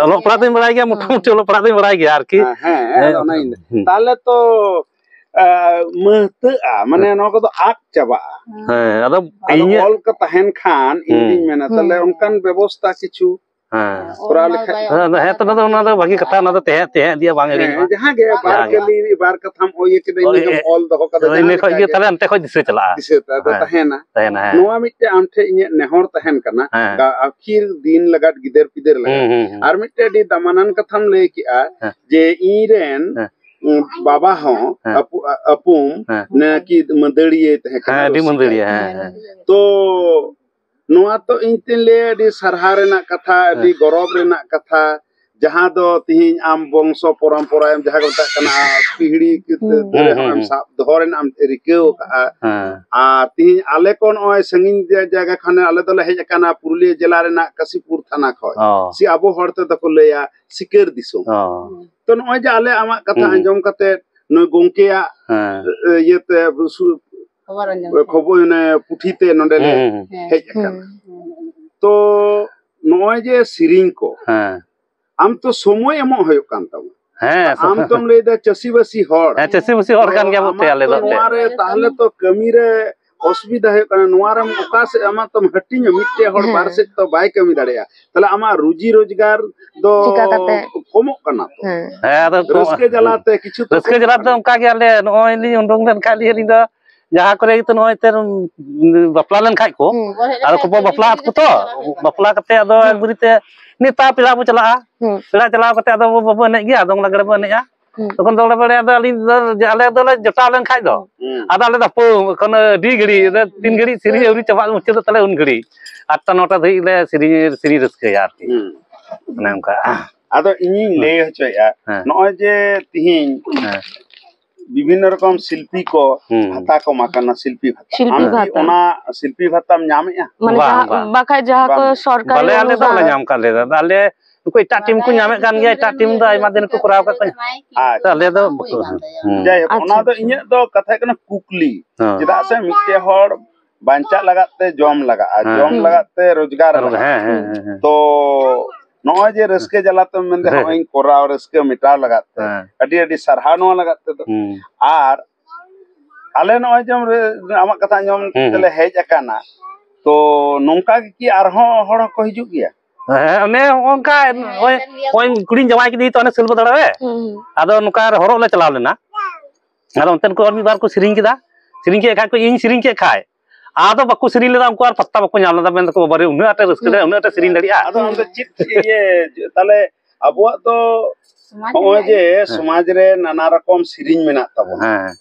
ᱚᱞᱚᱜ ᱯᱟᱲᱦᱟᱣ ᱫᱚᱧ ᱵᱟᱲᱟᱭ ᱜᱮᱭᱟ, ᱢᱚᱴᱟᱢᱩᱴᱤ ᱚᱞᱚᱜ ᱯᱟᱲᱦᱟᱣ ᱫᱚᱧ ᱵᱟᱲᱟᱭ ᱜᱮᱭᱟ ᱟᱨᱠᱤ᱾ ᱦᱮᱸ, ᱦᱮᱸ, ᱦᱮᱸ, ᱚᱱᱟ ᱤᱧ ᱞᱟᱹᱭ᱾ ᱦᱩᱸ᱾ ᱛᱟᱦᱞᱮ ᱛᱚ, ᱮ, ᱢᱟᱹᱦᱛᱟᱹᱜᱼᱟ, ᱢᱟᱱᱮ ᱦᱮᱸ᱾ ᱱᱚᱣᱟ ᱠᱚᱫᱚ ᱟᱫ ᱪᱟᱵᱟᱜᱼᱟ᱾ ᱦᱮᱸ, ᱟᱫᱚ ᱟᱫᱚ ᱤᱧᱟᱹᱜ ᱚᱞ ᱠᱚ ᱛᱟᱦᱮᱱ ᱠᱷᱟᱱ ᱤᱧ ᱦᱩᱸ᱾ ᱫᱩᱧ ᱢᱮᱱᱟ, ᱛᱟᱦᱞᱮ ᱦᱩᱸ᱾ ᱚᱱᱠᱟᱱ ᱵᱮᱵᱚᱥᱛᱟ ᱠᱤᱪᱷᱩ ᱦᱮᱸ᱾ ᱠᱚᱨᱟᱣ ᱞᱮᱠᱷᱟᱡ᱾ ᱦᱮᱸ, ᱦᱮᱸ, ᱛᱚ, ᱚᱱᱟ ᱫᱚ, ᱚᱱᱟ ᱫᱚ ᱵᱷᱟᱹᱜᱤ ᱠᱟᱛᱷᱟ, ᱚᱱᱟ ᱫᱚ ᱛᱟᱦᱮᱸ, ᱛᱟᱦᱮᱸ ᱤᱫᱤᱭᱟ, ᱵᱟᱝ ᱦᱮᱸ, ᱦᱤᱲᱤᱧᱚᱜᱼᱟ᱾ ᱡᱟᱦᱟᱸ ᱜᱮ ᱵᱟᱨ ᱡᱟᱦᱟᱸ ᱜᱮ᱾ ᱠᱟᱹᱞᱤ, ᱵᱟᱨ ᱠᱟᱛᱷᱟᱢ ᱳᱭ ᱠᱮᱫᱟ, ᱦᱳᱭ, ᱤᱱᱟᱹ ᱜᱮᱢ ᱚᱞ ᱫᱚᱦᱚ ᱠᱟᱫᱟ, ᱦᱳᱭ, ᱡᱟᱦᱟᱸ ᱤᱱᱟᱹ ᱠᱷᱚᱡ ᱞᱮᱠᱟ ᱜᱮ ᱜᱮ᱾ ᱛᱟᱦᱞᱮ ᱚᱱᱛᱮ ᱠᱷᱚᱡ ᱫᱤᱥᱟᱹ ᱪᱟᱞᱟᱜᱼᱟ᱾ ᱫᱤᱥᱟᱹ ᱛᱮ ᱟᱫᱚ ᱦᱮᱸ᱾ ᱛᱟᱦᱮᱱᱟ᱾ ᱛᱟᱦᱮᱱᱟ, ᱦᱮᱸ᱾ ᱱᱚᱣᱟ ᱢᱤᱫᱴᱮᱡ ᱟᱢ ᱴᱷᱮᱡ ᱤᱧᱟᱹᱜ ᱱᱮᱦᱚᱨ ᱛᱟᱦᱮᱱ ᱠᱟᱱᱟ, ᱦᱮᱸ᱾ ᱜᱟ-, ᱟᱹᱠᱷᱤᱨ ᱫᱤᱱ ᱞᱟᱜᱟᱫ, ᱜᱤᱫᱟᱹᱨ ᱯᱤᱫᱟᱹᱨ ᱞᱟᱜᱟᱫ᱾ ᱦᱩᱸ, ᱦᱩᱸ, ᱦᱩᱸ᱾ ᱟᱨ ᱢᱤᱫᱴᱮᱡ ᱟᱹᱰᱤ ᱫᱟᱢᱟᱱᱟᱱ ᱠᱟᱛᱷᱟᱢ ᱞᱟᱹᱭ ᱠᱮᱜᱼᱟ, ᱦᱮᱸ᱾ ᱡᱮ ᱤᱧ ᱨᱮᱱ, ᱦᱮᱸ᱾ ᱩᱸ, ᱵᱟᱵᱟ ᱦᱚᱸ ᱦᱮᱸ᱾ ᱟᱹᱯᱩ-, ᱟ-, ᱟᱹᱯᱩᱢ ᱦᱮᱸ᱾ ᱱᱟᱹᱠᱤ ᱢᱟᱹᱫᱟᱹᱲᱤᱭᱟᱹ ᱛᱟᱦᱮᱸ ᱠᱟᱱᱟ, ᱦᱮᱸ, ᱟᱹᱰᱤ ᱨᱩᱥᱤᱠᱟ᱾ ᱢᱟᱹᱫᱟᱹᱲᱤᱭᱟᱹ, ᱦᱮᱸ, ᱦᱮᱸ᱾ ᱛᱚ, ᱱᱚᱣᱟ ᱛᱚ ᱤᱧ ᱛᱤᱧ ᱞᱟᱹᱭᱟ, ᱟᱹᱰᱤ ᱥᱟᱨᱦᱟᱣ ᱨᱮᱱᱟᱜ ᱠᱟᱛᱷᱟ, ᱟᱹᱰᱤ ᱦᱮᱸ᱾ ᱜᱚᱨᱚᱵᱽ ᱨᱮᱱᱟᱜ ᱠᱟᱛᱷᱟ, ᱡᱟᱦᱟᱸ ᱫᱚ ᱛᱤᱦᱤᱧ ᱟᱢ ᱵᱚᱝᱥᱚ ᱯᱚᱨᱚᱢᱯᱚᱨᱟᱭ ᱡᱟᱦᱟᱸ ᱠᱚ ᱢᱮᱛᱟᱜ ᱠᱟᱱᱟ, ᱯᱤᱦᱲᱤ ᱠᱤ ᱦᱩᱸ᱾ ᱫᱷᱚᱨᱮ ᱦᱩᱸ, ᱦᱚᱸ ᱦᱩᱸ, ᱮᱢ ᱦᱩᱸ᱾ ᱥᱟᱵ ᱫᱚᱦᱚ ᱨᱮᱱᱟᱜ ᱮᱢ ᱨᱤᱠᱟᱹᱣ ᱠᱟᱜᱼᱟ᱾ ᱦᱮᱸ᱾ ᱟᱨ ᱛᱤᱦᱤᱧ ᱟᱞᱮ ᱠᱚ ᱱᱚᱜᱼᱚᱭ ᱥᱟᱺᱜᱤᱧ ᱡᱟ-, ᱡᱟᱭᱜᱟ ᱠᱷᱚᱱ ᱟᱞᱮ ᱫᱚᱞᱮ ᱦᱮᱡ ᱟᱠᱟᱱᱟ ᱯᱩᱨᱩᱞᱤᱭᱟᱹ ᱡᱮᱞᱟ ᱨᱮᱱᱟᱜ ᱠᱟᱥᱤᱯᱩᱨ ᱛᱷᱟᱱᱟ ᱠᱷᱚᱡ᱾ ᱚ᱾ ᱥᱮ ᱟᱵᱚ ᱦᱚᱲ ᱛᱮᱫᱚ ᱠᱚ ᱞᱟᱹᱭᱟ ᱥᱤᱠᱟᱹᱨ ᱫᱤᱥᱚᱢ᱾ ᱚ᱾ ᱛᱚ ᱱᱚᱜᱼᱚᱭ ᱡᱮ ᱟᱞᱮ ᱟᱢᱟᱜ ᱠᱟᱛᱷᱟ ᱦᱩᱸ᱾ ᱟᱸᱡᱚᱢ ᱠᱟᱛᱮ ᱱᱩᱭ ᱜᱚᱝᱠᱮᱭᱟᱜ, ᱦᱮᱸ᱾ ᱮ, ᱤᱭᱟᱹᱛᱮ ᱥᱩ-, ᱠᱷᱚᱵᱚᱨ ᱟᱸᱡᱚᱢ ᱠᱟᱛᱮ᱾ ᱠᱷᱚᱵᱚᱨ, ᱚᱱᱮ ᱯᱩᱛᱷᱤ ᱛᱮ ᱱᱚᱰᱮ ᱞᱮ ᱦᱩᱸ, ᱦᱩᱸ, ᱦᱩᱸ᱾ ᱦᱮᱡ ᱟᱠᱟᱱᱟ᱾ ᱦᱩᱸ᱾ ᱛᱚ ᱱᱚᱜᱼᱚᱭ ᱡᱮ ᱥᱮᱨᱮᱧ ᱠᱚ, ᱦᱮᱸ᱾ ᱟᱢ ᱛᱚ ᱥᱚᱢᱚᱭ ᱮᱢᱚᱜ ᱦᱩᱭᱩᱜ ᱠᱟᱱ ᱛᱟᱢᱟ᱾ ᱦᱮᱸ, ᱟᱢ ᱛᱚᱢ ᱞᱟᱹᱭᱫᱟ ᱪᱟᱹᱥᱤᱵᱟᱹᱥᱤ ᱦᱚᱲ᱾ ᱦᱮᱸ, ᱪᱟᱹᱥᱤᱵᱟᱹᱥᱤ ᱦᱚᱲ ᱛᱚ ᱠᱟᱱ ᱜᱮᱭᱟᱵᱚ ᱛᱮ ᱟᱢᱟᱜ ᱟᱞᱮ ᱛᱚ ᱫᱚ ᱱᱚᱣᱟ ᱮᱱᱛᱮᱫ᱾ ᱨᱮ ᱛᱟᱦᱞᱮ ᱛᱚ ᱠᱟᱹᱢᱤ ᱨᱮ ᱚᱥᱩᱵᱤᱫᱷᱟ ᱦᱩᱭᱩᱜ ᱠᱟᱱᱟ, ᱱᱚᱣᱟ ᱨᱮᱢ ᱚᱠᱟ ᱥᱮᱫ ᱟᱢᱟᱜ ᱛᱚᱢ ᱦᱟᱹᱴᱤᱧᱟ, ᱢᱤᱫᱴᱮᱡ ᱦᱚᱲ ᱦᱮᱸ᱾ ᱵᱟᱨ ᱥᱮᱫ ᱛᱚ ᱵᱟᱭ ᱠᱟᱹᱢᱤ ᱫᱟᱲᱮᱭᱟᱜᱼᱟ, ᱛᱟᱦᱞᱮ ᱟᱢᱟᱜ ᱨᱩᱡᱤ ᱨᱳᱡᱽᱜᱟᱨ ᱫᱚ ᱪᱤᱠᱟ ᱠᱟᱛᱮ? ᱠᱚᱢᱚᱜ ᱠᱟᱱᱟ ᱛᱚ᱾ ᱦᱮᱸ᱾ ᱦᱮᱸ, ᱟᱫᱚ ᱠᱚ- ᱨᱟᱹᱥᱠᱟᱹ ᱡᱟᱞᱟᱛᱮ ᱠᱤᱪᱷᱩ ᱛᱚ ᱨᱟᱹᱥᱠᱟᱹ ᱠᱚᱢᱚᱜ ᱡᱟᱞᱟᱛᱮ ᱠᱟᱱᱟ᱾ ᱚᱱᱠᱟ ᱜᱮ ᱟᱞᱮ ᱱᱚᱜᱼᱚᱭ ᱞᱤᱧ ᱩᱰᱩᱝ ᱞᱮᱱ ᱠᱷᱟᱡ ᱞᱤᱧ ᱟᱹᱞᱤᱧ ᱫᱚ ᱡᱟᱦᱟᱸ ᱠᱚᱨᱮ ᱜᱮᱛᱚ ᱱᱚᱜᱼᱚᱭ ᱛᱮ ᱵᱟᱯᱞᱟ ᱞᱮᱱ ᱠᱷᱟᱡ ᱠᱚ, ᱦᱩᱸ᱾ ᱟᱫᱚ ᱠᱚ ᱵᱟᱯᱞᱟ ᱟᱠᱚ ᱛᱚ, ᱵᱟᱯᱞᱟ ᱠᱟᱛᱮ ᱟᱫᱚ ᱦᱩᱸ᱾ ᱮᱠᱵᱟᱨᱮ ᱛᱮ ᱱᱮᱛᱟᱨ ᱯᱮᱲᱟ ᱵᱚ ᱪᱟᱞᱟᱜᱼᱟ, ᱦᱩᱸ᱾ ᱯᱮᱲᱟ ᱪᱟᱞᱟᱣ ᱠᱟᱛᱮ ᱟᱫᱚ ᱵᱟᱵᱚ ᱮᱱᱮᱡ ᱜᱮᱭᱟ, ᱫᱚᱝ ᱞᱟᱜᱽᱲᱮ ᱵᱚ ᱮᱱᱮᱡᱼᱟ᱾ ᱦᱩᱸ᱾ ᱛᱚᱠᱷᱚᱱ ᱫᱚ ᱚᱱᱟ ᱵᱟᱲᱮ ᱟᱫᱚ ᱟᱹᱞᱤᱧ ᱫᱚ ᱡᱮ ᱟᱞᱮ ᱫᱚᱞᱮ ᱡᱚᱴᱟᱣ ᱞᱮᱱ ᱠᱷᱟᱡ ᱫᱚ, ᱦᱩᱸ᱾ ᱟᱫᱚ ᱟᱞᱮ ᱫᱚ ᱦᱟᱯᱳ ᱮᱠᱷᱚᱱ ᱟᱹᱰᱤ ᱜᱷᱟᱹᱲᱤᱡ, ᱚᱱᱮ ᱛᱤᱱ ᱜᱷᱟᱹᱲᱤᱡ ᱥᱮᱨᱮᱧ ᱟᱹᱣᱨᱤ ᱪᱟᱵᱟᱜ ᱢᱩᱪᱟᱹᱫᱚᱜ ᱛᱟᱞᱮ ᱩᱱ ᱜᱷᱟᱹᱲᱤᱡ ᱟᱴᱴᱟ ᱱᱚᱴᱟ ᱫᱷᱟᱹᱵᱤᱡ ᱞᱮ ᱥᱮᱨᱮᱧ, ᱥᱮᱨᱮᱧ ᱨᱟᱹᱥᱠᱟᱹᱭᱟ ᱟᱨᱠᱤ᱾ ᱦᱩᱸ᱾ ᱚᱱᱮ ᱚᱱᱠᱟ᱾ ᱟᱫᱚ ᱤᱧᱤᱧ ᱦᱩᱸ᱾ ᱞᱟᱹᱭ ᱦᱚᱪᱚᱭᱮᱫᱼᱟ, ᱦᱮᱸ᱾ ᱱᱚᱜᱼᱚᱭ ᱡᱮ ᱛᱤᱦᱤᱧ ᱦᱮᱸ᱾ ᱵᱤᱵᱷᱤᱱᱱᱚ ᱨᱚᱠᱚᱢ ᱥᱤᱞᱯᱤ ᱠᱚ ᱦᱩᱸ᱾ ᱵᱷᱟᱛᱟ ᱠᱚ ᱮᱢᱟ ᱠᱟᱱᱟ, ᱥᱤᱞᱯᱤ ᱵᱷᱟᱛᱟ᱾ ᱥᱤᱞᱯᱤ ᱟᱢ ᱠᱤ ᱵᱷᱟᱛᱟ᱾ ᱚᱱᱟ ᱥᱤᱞᱯᱤ ᱵᱷᱟᱛᱟᱢ ᱧᱟᱢᱮᱫᱼᱟ? ᱢᱟᱱᱮ ᱵᱟᱝ, ᱡᱟᱦᱟᱸ, ᱵᱟᱝ᱾ ᱵᱟᱠᱷᱟᱡ ᱡᱟᱦᱟᱸ ᱠᱚ ᱵᱟᱝ᱾ ᱥᱚᱨᱠᱟᱨᱤ ᱵᱟᱞᱮ, ᱟᱞᱮ ᱫᱚ ᱵᱟᱞᱮ ᱚᱱᱩᱫᱟᱱ᱾ ᱧᱟᱢ ᱠᱟᱫ ᱞᱮᱭᱟ᱾ ᱟᱞᱮ ᱱᱩᱠᱩ ᱮᱴᱟᱜ ᱴᱤᱢ ᱠᱚ ᱧᱟᱢᱮᱫ ᱠᱟᱱ ᱜᱮᱭᱟ, ᱮᱴᱟᱜ ᱴᱤᱢ ᱫᱚ ᱟᱭᱢᱟ ᱫᱤᱱ ᱠᱚ ᱠᱚᱨᱟᱣ ᱠᱟᱜ ᱠᱟᱱᱟ᱾ ᱟᱪᱪᱷᱟ᱾ ᱟᱞᱮ ᱫᱚ ᱵᱟᱠᱚ, ᱦᱩᱸ᱾ ᱡᱟᱭᱦᱳᱠ, ᱟᱪᱪᱷᱟ᱾ ᱚᱱᱟ ᱫᱚ ᱤᱧᱟᱹᱜ ᱫᱚ ᱠᱟᱛᱷᱟ ᱦᱩᱭᱩᱜ ᱠᱟᱱᱟ ᱠᱩᱠᱞᱤ᱾ ᱦᱮᱸ᱾ ᱪᱮᱫᱟᱜ ᱥᱮ ᱢᱤᱫᱴᱮᱡ ᱦᱚᱲ ᱵᱟᱧᱪᱟᱜ ᱞᱟᱜᱟᱫ ᱛᱮ ᱡᱚᱢ ᱞᱟᱜᱟᱜᱼᱟ, ᱦᱮᱸ᱾ ᱡᱚᱢ ᱦᱩᱸ᱾ ᱞᱟᱜᱟᱫ ᱛᱮ ᱨᱳᱡᱽᱜᱟᱨ ᱦᱮᱸ, ᱞᱟᱜᱟᱜᱼᱟ᱾ ᱦᱮᱸ, ᱦᱮᱸ, ᱦᱮᱸ᱾ ᱛᱚ ᱱᱚᱜᱼᱚᱭ ᱡᱮ ᱨᱟᱹᱥᱠᱟᱹ ᱡᱟᱞᱟᱛᱮᱢ ᱢᱮᱱᱫᱟ, ᱦᱮᱸ᱾ ᱦᱚᱸᱜᱼᱚᱭ ᱤᱧ ᱠᱚᱨᱟᱣ, ᱨᱟᱹᱥᱠᱟᱹ ᱢᱮᱴᱟᱣ ᱞᱟᱜᱟᱫ ᱛᱮ ᱦᱮᱸ᱾ ᱟᱹᱰᱤ ᱟᱹᱰᱤ ᱥᱟᱨᱦᱟᱣ ᱱᱚᱣᱟ ᱞᱟᱜᱟᱫ ᱛᱮᱫᱚ᱾ ᱦᱩᱸ᱾ ᱟᱨ ᱟᱞᱮ ᱱᱚᱜᱼᱚᱭ ᱡᱮᱢᱚᱱ ᱨᱮ-, ᱟᱢᱟᱜ ᱠᱟᱛᱷᱟ ᱟᱸᱡᱚᱢ ᱦᱩᱸ, ᱦᱩᱸ᱾ ᱛᱮᱞᱮ ᱦᱮᱡ ᱟᱠᱟᱱᱟ, ᱛᱚ ᱱᱚᱝᱠᱟ ᱜᱮ ᱠᱤ ᱟᱨᱦᱚᱸ ᱦᱚᱲ ᱦᱚᱸᱠᱚ ᱦᱤᱡᱩᱜ ᱜᱮᱭᱟ? ᱦᱮᱸ, ᱚᱱᱮ ᱦᱚᱸᱜᱼᱚ ᱱᱚᱝᱠᱟ, ᱱᱚᱜᱼᱚᱭ, ᱱᱚᱜᱼᱚᱭ ᱠᱩᱲᱤᱧ ᱡᱟᱶᱟᱭ ᱠᱮᱫᱮᱭᱟ ᱛᱚ, ᱚᱱᱮ ᱥᱤᱞᱵᱟᱹᱫᱟᱲᱟ ᱨᱮ᱾ ᱦᱩᱸ, ᱦᱩᱸ᱾ ᱟᱫᱚ ᱱᱚᱝᱠᱟ ᱦᱚᱨᱚᱜ ᱞᱮ ᱪᱟᱞᱟᱣ ᱞᱮᱱᱟ᱾ ᱟᱫᱚ ᱚᱱᱛᱮᱱ ᱠᱚ ᱟᱨ ᱢᱤᱫ ᱵᱟᱨ ᱠᱚ ᱥᱮᱨᱮᱧ ᱠᱮᱫᱟ᱾ ᱥᱮᱨᱮᱧ ᱠᱮᱫ ᱠᱷᱟᱡ ᱠᱚ, ᱤᱧ ᱥᱮᱨᱮᱧ ᱠᱮᱫ ᱠᱷᱟᱡ, ᱟᱫᱚ ᱵᱟᱠᱚ ᱥᱮᱨᱮᱧ ᱞᱮᱫᱟ, ᱩᱱᱠᱩ ᱟᱨ ᱯᱟᱛᱛᱟ ᱵᱟᱠᱚ ᱧᱟᱢ ᱞᱮᱫᱟ᱾ ᱢᱮᱱ ᱫᱟᱠᱚ, "ᱵᱟᱵᱟ ᱨᱮ, ᱩᱱᱟᱹᱜ ᱟᱸᱴᱮ ᱨᱟᱹᱥᱠᱟᱹ ᱫᱟᱲᱮᱭᱟᱜᱼᱟ, ᱩᱱᱟᱹᱜ ᱟᱸᱴᱮ ᱥᱮᱨᱮᱧ ᱫᱟᱲᱮᱭᱟᱜᱼᱟ?" ᱟᱫᱚ ᱟᱢ ᱫᱚ ᱪᱮᱫ ᱤᱭᱟᱹ, ᱛᱟᱦᱞᱮ ᱟᱵᱚᱣᱟᱜ ᱫᱚ ᱥᱚᱢᱟᱡᱽ ᱱᱚᱜᱼᱚᱭ ᱨᱮᱭᱟᱜ ᱡᱮ ᱦᱮᱸ᱾ ᱥᱚᱢᱟᱡᱽ ᱨᱮ ᱱᱟᱱᱟ ᱨᱚᱠᱚᱢ ᱥᱮᱨᱮᱧ ᱢᱮᱱᱟᱜ ᱛᱟᱵᱚᱱᱟ᱾ ᱦᱮᱸ᱾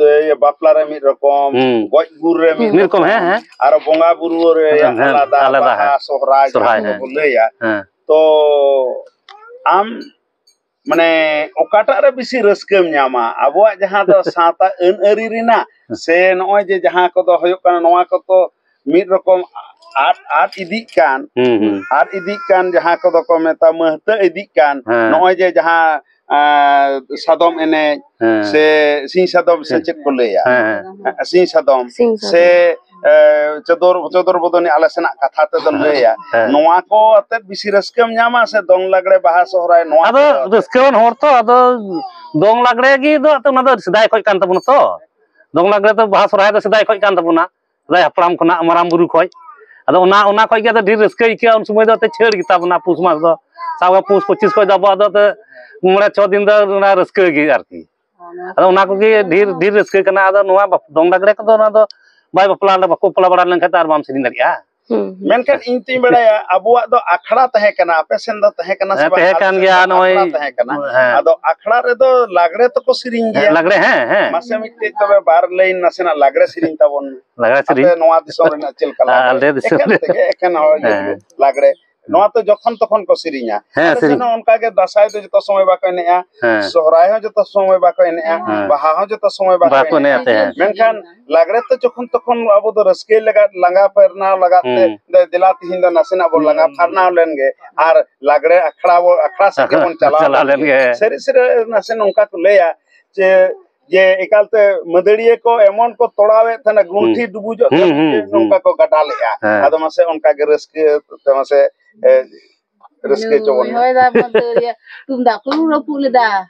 ᱤᱭᱟᱹ, ᱵᱟᱯᱞᱟ ᱨᱮ ᱢᱤᱫ ᱨᱚᱠᱚᱢ, ᱦᱩᱸ᱾ ᱜᱚᱡ ᱜᱩᱨ ᱨᱮ ᱢᱤᱫ ᱢᱤᱫ ᱨᱚᱠᱚᱢ, ᱨᱚᱠᱚᱢ, ᱦᱮᱸ, ᱦᱮᱸ᱾ ᱟᱨᱚ ᱵᱚᱸᱜᱟ ᱵᱩᱨᱩ ᱨᱮ ᱦᱮᱸ, ᱦᱮᱸ, ᱟᱞᱟᱫᱟ, ᱟᱞᱟᱫᱟ, ᱵᱟᱦᱟ, ᱦᱮᱸ᱾ ᱥᱚᱦᱨᱟᱭ, ᱥᱚᱦᱨᱟᱭ, ᱡᱟᱦᱟᱸ ᱦᱮᱸ᱾ ᱠᱚᱵᱚ ᱞᱟᱹᱭᱟ᱾ ᱦᱮᱸ᱾ ᱛᱚ ᱟᱢ ᱢᱟᱱᱮ ᱚᱠᱟᱴᱟᱜ ᱨᱮ ᱵᱮᱥᱤ ᱨᱟᱹᱥᱠᱟᱹᱢ ᱧᱟᱢᱟ, ᱟᱵᱚᱣᱟᱜ ᱡᱟᱦᱟᱸ ᱫᱚ ᱥᱟᱶᱛᱟ ᱟᱹᱱ ᱟᱹᱨᱤ ᱨᱮᱱᱟᱜ, ᱥᱮ ᱱᱚᱜᱼᱚᱭ ᱡᱮ ᱡᱟᱦᱟᱸ ᱠᱚᱫᱚ ᱦᱩᱭᱩᱜ ᱠᱟᱱᱟ, ᱱᱚᱣᱟ ᱠᱚᱫᱚ ᱢᱤᱫ ᱨᱚᱠᱚᱢ ᱟᱫ, ᱟᱫ ᱤᱫᱤᱜ ᱠᱟᱱ, ᱦᱩᱸ, ᱦᱩᱸ᱾ ᱟᱫ ᱤᱫᱤᱜ ᱠᱟᱱ, ᱡᱟᱦᱟᱸ ᱠᱚᱫᱚ ᱠᱚ ᱢᱮᱛᱟ ᱢᱟᱹᱦᱛᱟᱹ ᱤᱫᱤᱜ ᱠᱟᱱ, ᱦᱮᱸ᱾ ᱱᱚᱜᱼᱚᱭ ᱡᱮ ᱡᱟᱦᱟᱸ, ᱟᱸ, ᱥᱟᱫᱚᱢ ᱮᱱᱮᱡ, ᱦᱮᱸ᱾ ᱥᱮ ᱥᱤᱧ ᱥᱟᱫᱚᱢ ᱥᱮ ᱦᱮᱸ᱾ ᱪᱮᱫ ᱠᱚ ᱞᱟᱹᱭᱟ? ᱦᱮᱸ, ᱦᱮᱸ᱾ ᱦᱮᱸ, ᱥᱤᱧ ᱥᱟᱫᱚᱢ᱾ ᱥᱤᱧ ᱥᱟᱫᱚᱢ᱾ ᱥᱮ, ᱮ, ᱪᱚᱫᱚᱨ, ᱪᱚᱫᱚᱨ ᱵᱚᱫᱚᱱᱤ ᱟᱞᱮ ᱥᱮᱱᱟᱜ ᱠᱟᱛᱷᱟ ᱛᱮᱫᱚ ᱞᱟᱹᱭᱟ᱾ ᱦᱮᱸ᱾ ᱱᱚᱣᱟ ᱠᱚ ᱟᱛᱮᱫ ᱵᱮᱥᱤ ᱨᱟᱹᱥᱠᱟᱹᱢ ᱧᱟᱢᱟ ᱥᱮ ᱫᱚᱝ ᱞᱟᱜᱽᱲᱮ, ᱵᱟᱦᱟ, ᱥᱚᱦᱨᱟᱭ, ᱱᱚᱣᱟ ᱟᱫᱚ ᱠᱚ ᱟᱛᱮᱫ? ᱨᱟᱹᱥᱠᱟᱹᱣᱟᱱ ᱦᱚᱲ ᱛᱚ, ᱟᱫᱚ ᱫᱚᱝ ᱞᱟᱜᱽᱲᱮ ᱜᱮ ᱫᱚ ᱚᱱᱟ ᱫᱚ ᱥᱮᱫᱟᱭ ᱠᱷᱚᱡ ᱠᱟᱱ ᱛᱟᱵᱚᱱᱟ ᱛᱚ᱾ ᱫᱚᱝ ᱞᱟᱜᱽᱲᱮ ᱫᱚ, ᱵᱟᱦᱟ ᱥᱚᱨᱦᱟᱭ ᱫᱚ ᱥᱮᱫᱟᱭ ᱠᱷᱚᱡ ᱠᱟᱱ ᱛᱟᱵᱚᱱᱟ, ᱥᱮᱫᱟᱭ ᱦᱟᱯᱲᱟᱢ ᱠᱷᱚᱱᱟᱜ, ᱢᱟᱨᱟᱝ ᱵᱩᱨᱩ ᱠᱷᱚᱡ᱾ ᱟᱫᱚ ᱚᱱᱟ, ᱚᱱᱟ ᱠᱷᱚᱡ ᱜᱮ ᱟᱫᱚ ᱰᱷᱮᱨ ᱨᱟᱹᱥᱠᱟᱹ ᱟᱹᱭᱠᱟᱹᱜᱼᱟ᱾ ᱩᱱ ᱥᱚᱢᱚᱭ ᱫᱚ ᱮᱱᱛᱮᱫ ᱪᱷᱟᱹᱲ ᱜᱮᱛᱟ ᱵᱚᱱᱟ, ᱯᱩᱥ ᱢᱟᱥ ᱫᱚ᱾ ᱥᱟᱵ ᱠᱟᱜ ᱯᱩᱥ ᱯᱚᱸᱪᱤᱥ ᱠᱷᱚᱡ ᱫᱚ ᱟᱵᱚᱣᱟᱜ ᱫᱚ ᱮᱱᱛᱮᱫ ᱢᱚᱬᱮ ᱪᱷᱚ ᱫᱤᱱ ᱫᱚ ᱚᱱᱟ ᱨᱟᱹᱥᱠᱟᱹ ᱜᱮ ᱟᱨᱠᱤ᱾ ᱟᱫᱚ ᱚᱱᱟ ᱠᱚᱜᱮ ᱰᱷᱮᱨ, ᱰᱷᱮᱨ ᱨᱟᱹᱥᱠᱟᱹ ᱠᱟᱱᱟ᱾ ᱟᱫᱚ ᱱᱚᱣᱟ ᱵᱟᱯ-, ᱫᱚᱝ ᱞᱟᱜᱽᱲᱮ ᱠᱚᱫᱚ ᱚᱱᱟ ᱫᱚ ᱵᱟᱭ ᱵᱟᱯᱞᱟ, ᱵᱟᱠᱚ ᱵᱟᱯᱞᱟ ᱵᱟᱲᱟ ᱞᱮᱱᱠᱷᱟᱱ ᱫᱚ ᱟᱨ ᱵᱟᱢ ᱥᱮᱨᱮᱧ ᱫᱟᱲᱮᱭᱟᱜᱼᱟ᱾ ᱦᱩᱸ, ᱦᱩᱸ᱾ ᱢᱮᱱᱠᱷᱟᱱ ᱤᱧ ᱛᱤᱧ ᱵᱟᱲᱟᱭᱟ, ᱟᱵᱚᱣᱟᱜ ᱫᱚ ᱟᱠᱷᱲᱟ ᱛᱟᱦᱮᱸ ᱠᱟᱱᱟ, ᱟᱯᱮ ᱥᱮᱱ ᱫᱚ ᱛᱟᱦᱮᱸ ᱠᱟᱱᱟ ᱥᱮ ᱦᱮᱸ, ᱵᱟᱝ? ᱛᱟᱦᱮᱸ ᱟᱞᱮ ᱠᱟᱱ ᱥᱮᱱ ᱜᱮᱭᱟ, ᱫᱚ ᱱᱚᱜᱼᱚᱭ ᱟᱠᱷᱲᱟ ᱛᱟᱦᱮᱸ ᱠᱟᱱᱟ᱾ ᱦᱮᱸ᱾ ᱟᱫᱚ ᱟᱠᱷᱲᱟ ᱨᱮᱫᱚ ᱞᱟᱜᱽᱲᱮ ᱛᱚᱠᱚ ᱥᱮᱨᱮᱧ ᱦᱮᱸ, ᱜᱮᱭᱟ᱾ ᱞᱟᱜᱽᱲᱮ, ᱦᱮᱸ, ᱦᱮᱸ᱾ ᱢᱟᱥᱮ ᱢᱤᱫᱴᱮᱡ ᱛᱚᱵᱮ ᱵᱟᱨ ᱞᱟᱭᱤᱱ ᱱᱟᱥᱮᱱᱟᱜ ᱞᱟᱜᱽᱲᱮ ᱥᱮᱨᱮᱧ ᱛᱟᱵᱚᱱ ᱢᱮ᱾ ᱞᱟᱜᱽᱲᱮ ᱥᱮᱨᱮᱧ? ᱟᱯᱮ ᱱᱚᱣᱟ ᱫᱤᱥᱚᱢ ᱨᱮᱱᱟᱜ ᱪᱮᱫ ᱞᱮᱠᱟ ᱞᱟᱜᱽᱲᱮ? ᱟᱞᱮ ᱫᱤᱥᱚᱢ ᱮᱠᱷᱮᱱ ᱨᱮ᱾ ᱛᱮᱜᱮ, ᱮᱠᱷᱮᱱ ᱦᱚᱲ ᱜᱮ ᱦᱮᱸ᱾ ᱞᱟᱜᱽᱲᱮ᱾ ᱱᱚᱣᱟ ᱛᱚ ᱡᱚᱠᱷᱚᱱ ᱛᱚᱠᱷᱚᱱ ᱠᱚ ᱥᱮᱨᱮᱧᱟ᱾ ᱦᱮᱸ, ᱟᱞᱮ ᱥᱮᱱ ᱥᱮᱨᱮᱧ᱾ ᱦᱚᱸ ᱚᱱᱠᱟ ᱜᱮ ᱫᱟᱸᱥᱟᱭ ᱫᱚ ᱡᱚᱛᱚ ᱥᱚᱢᱚᱭ ᱵᱟᱠᱚ ᱮᱱᱮᱡᱼᱟ, ᱦᱮᱸ᱾ ᱥᱚᱦᱨᱟᱭ ᱦᱚᱸ ᱡᱚᱛᱚ ᱥᱚᱢᱚᱭ ᱵᱟᱠᱚ ᱮᱱᱮᱡᱼᱟ, ᱦᱮᱸ᱾ ᱵᱟᱦᱟ ᱦᱚᱸ ᱡᱚᱛᱚ ᱥᱚᱢᱚᱭ ᱵᱟᱠᱚ ᱵᱟᱠᱚ ᱮᱱᱮᱡᱼᱟ᱾ ᱮᱱᱮᱡᱼᱟ ᱛᱮ, ᱦᱮᱸ᱾ ᱢᱮᱱᱠᱷᱟᱱ ᱞᱟᱜᱽᱲᱮ ᱛᱚ ᱡᱚᱠᱷᱚᱱ ᱛᱚᱠᱷᱚᱱ ᱟᱵᱚ ᱫᱚ ᱨᱟᱹᱥᱠᱟᱹᱭ ᱞᱟᱜᱟᱫ, ᱞᱟᱸᱜᱟ ᱯᱟᱨᱱᱟᱣ ᱞᱟᱜᱟᱫ ᱛᱮ, ᱦᱩᱸ᱾ ᱫᱮ-, ᱫᱮᱞᱟ ᱛᱤᱦᱤᱧ ᱫᱚ ᱱᱟᱥᱮᱱᱟᱜ ᱵᱚᱱ ᱞᱟᱸᱜᱟ ᱦᱩᱸ᱾ ᱯᱷᱟᱨᱱᱟᱣ ᱞᱮᱱ ᱜᱮ, ᱟᱨ ᱞᱟᱜᱽᱲᱮ ᱟᱠᱷᱲᱟ ᱵᱚ-, ᱟᱠᱷᱲᱟ ᱥᱮᱫ ᱜᱮᱵᱚᱱ ᱪᱟᱞᱟᱣ ᱪᱟᱞᱟᱣ ᱞᱮᱱ ᱞᱮᱱ ᱜᱮ᱾ ᱜᱮ᱾ ᱥᱟᱹᱨᱤ ᱥᱟᱹᱨᱤ ᱱᱟᱥᱮ ᱱᱚᱝᱠᱟ ᱠᱚ ᱞᱟᱹᱭᱟ ᱡᱮ, ᱡᱮ ᱮᱠᱟᱞᱛᱮ ᱢᱟᱹᱫᱟᱹᱲᱤᱭᱟᱹ ᱠᱚ ᱮᱢᱚᱱ ᱠᱚ ᱛᱚᱲᱟᱣᱮᱫ ᱛᱟᱦᱮᱱᱟ, ᱜᱩᱱᱴᱷᱤ ᱦᱩᱸ᱾ ᱰᱩᱵᱩᱡᱚᱜ ᱦᱩᱸ, ᱫᱷᱟᱹᱵᱤᱡ ᱦᱩᱸ, ᱜᱮ ᱦᱩᱸ᱾ ᱱᱚᱝᱠᱟ ᱠᱚ ᱜᱟᱰᱟ ᱞᱮᱫᱼᱟ᱾ ᱦᱮᱸ᱾ ᱟᱫᱚ ᱢᱟᱥᱮ ᱚᱱᱠᱟ ᱜᱮ ᱨᱟᱹᱥᱠᱟᱹ ᱛᱮ ᱢᱟᱥᱮ, ᱮ, ᱨᱟᱹᱥᱠᱟᱹ ᱦᱚᱪᱚ ᱵᱚᱱ ᱢᱮ᱾ ᱦᱳᱭ, ᱫᱟ ᱢᱟᱹᱫᱟᱹᱲᱤᱭᱟᱹ ᱛᱩᱢᱫᱟᱜ ᱠᱚ ᱨᱟᱹᱯᱩᱫ ᱞᱮᱫᱟ᱾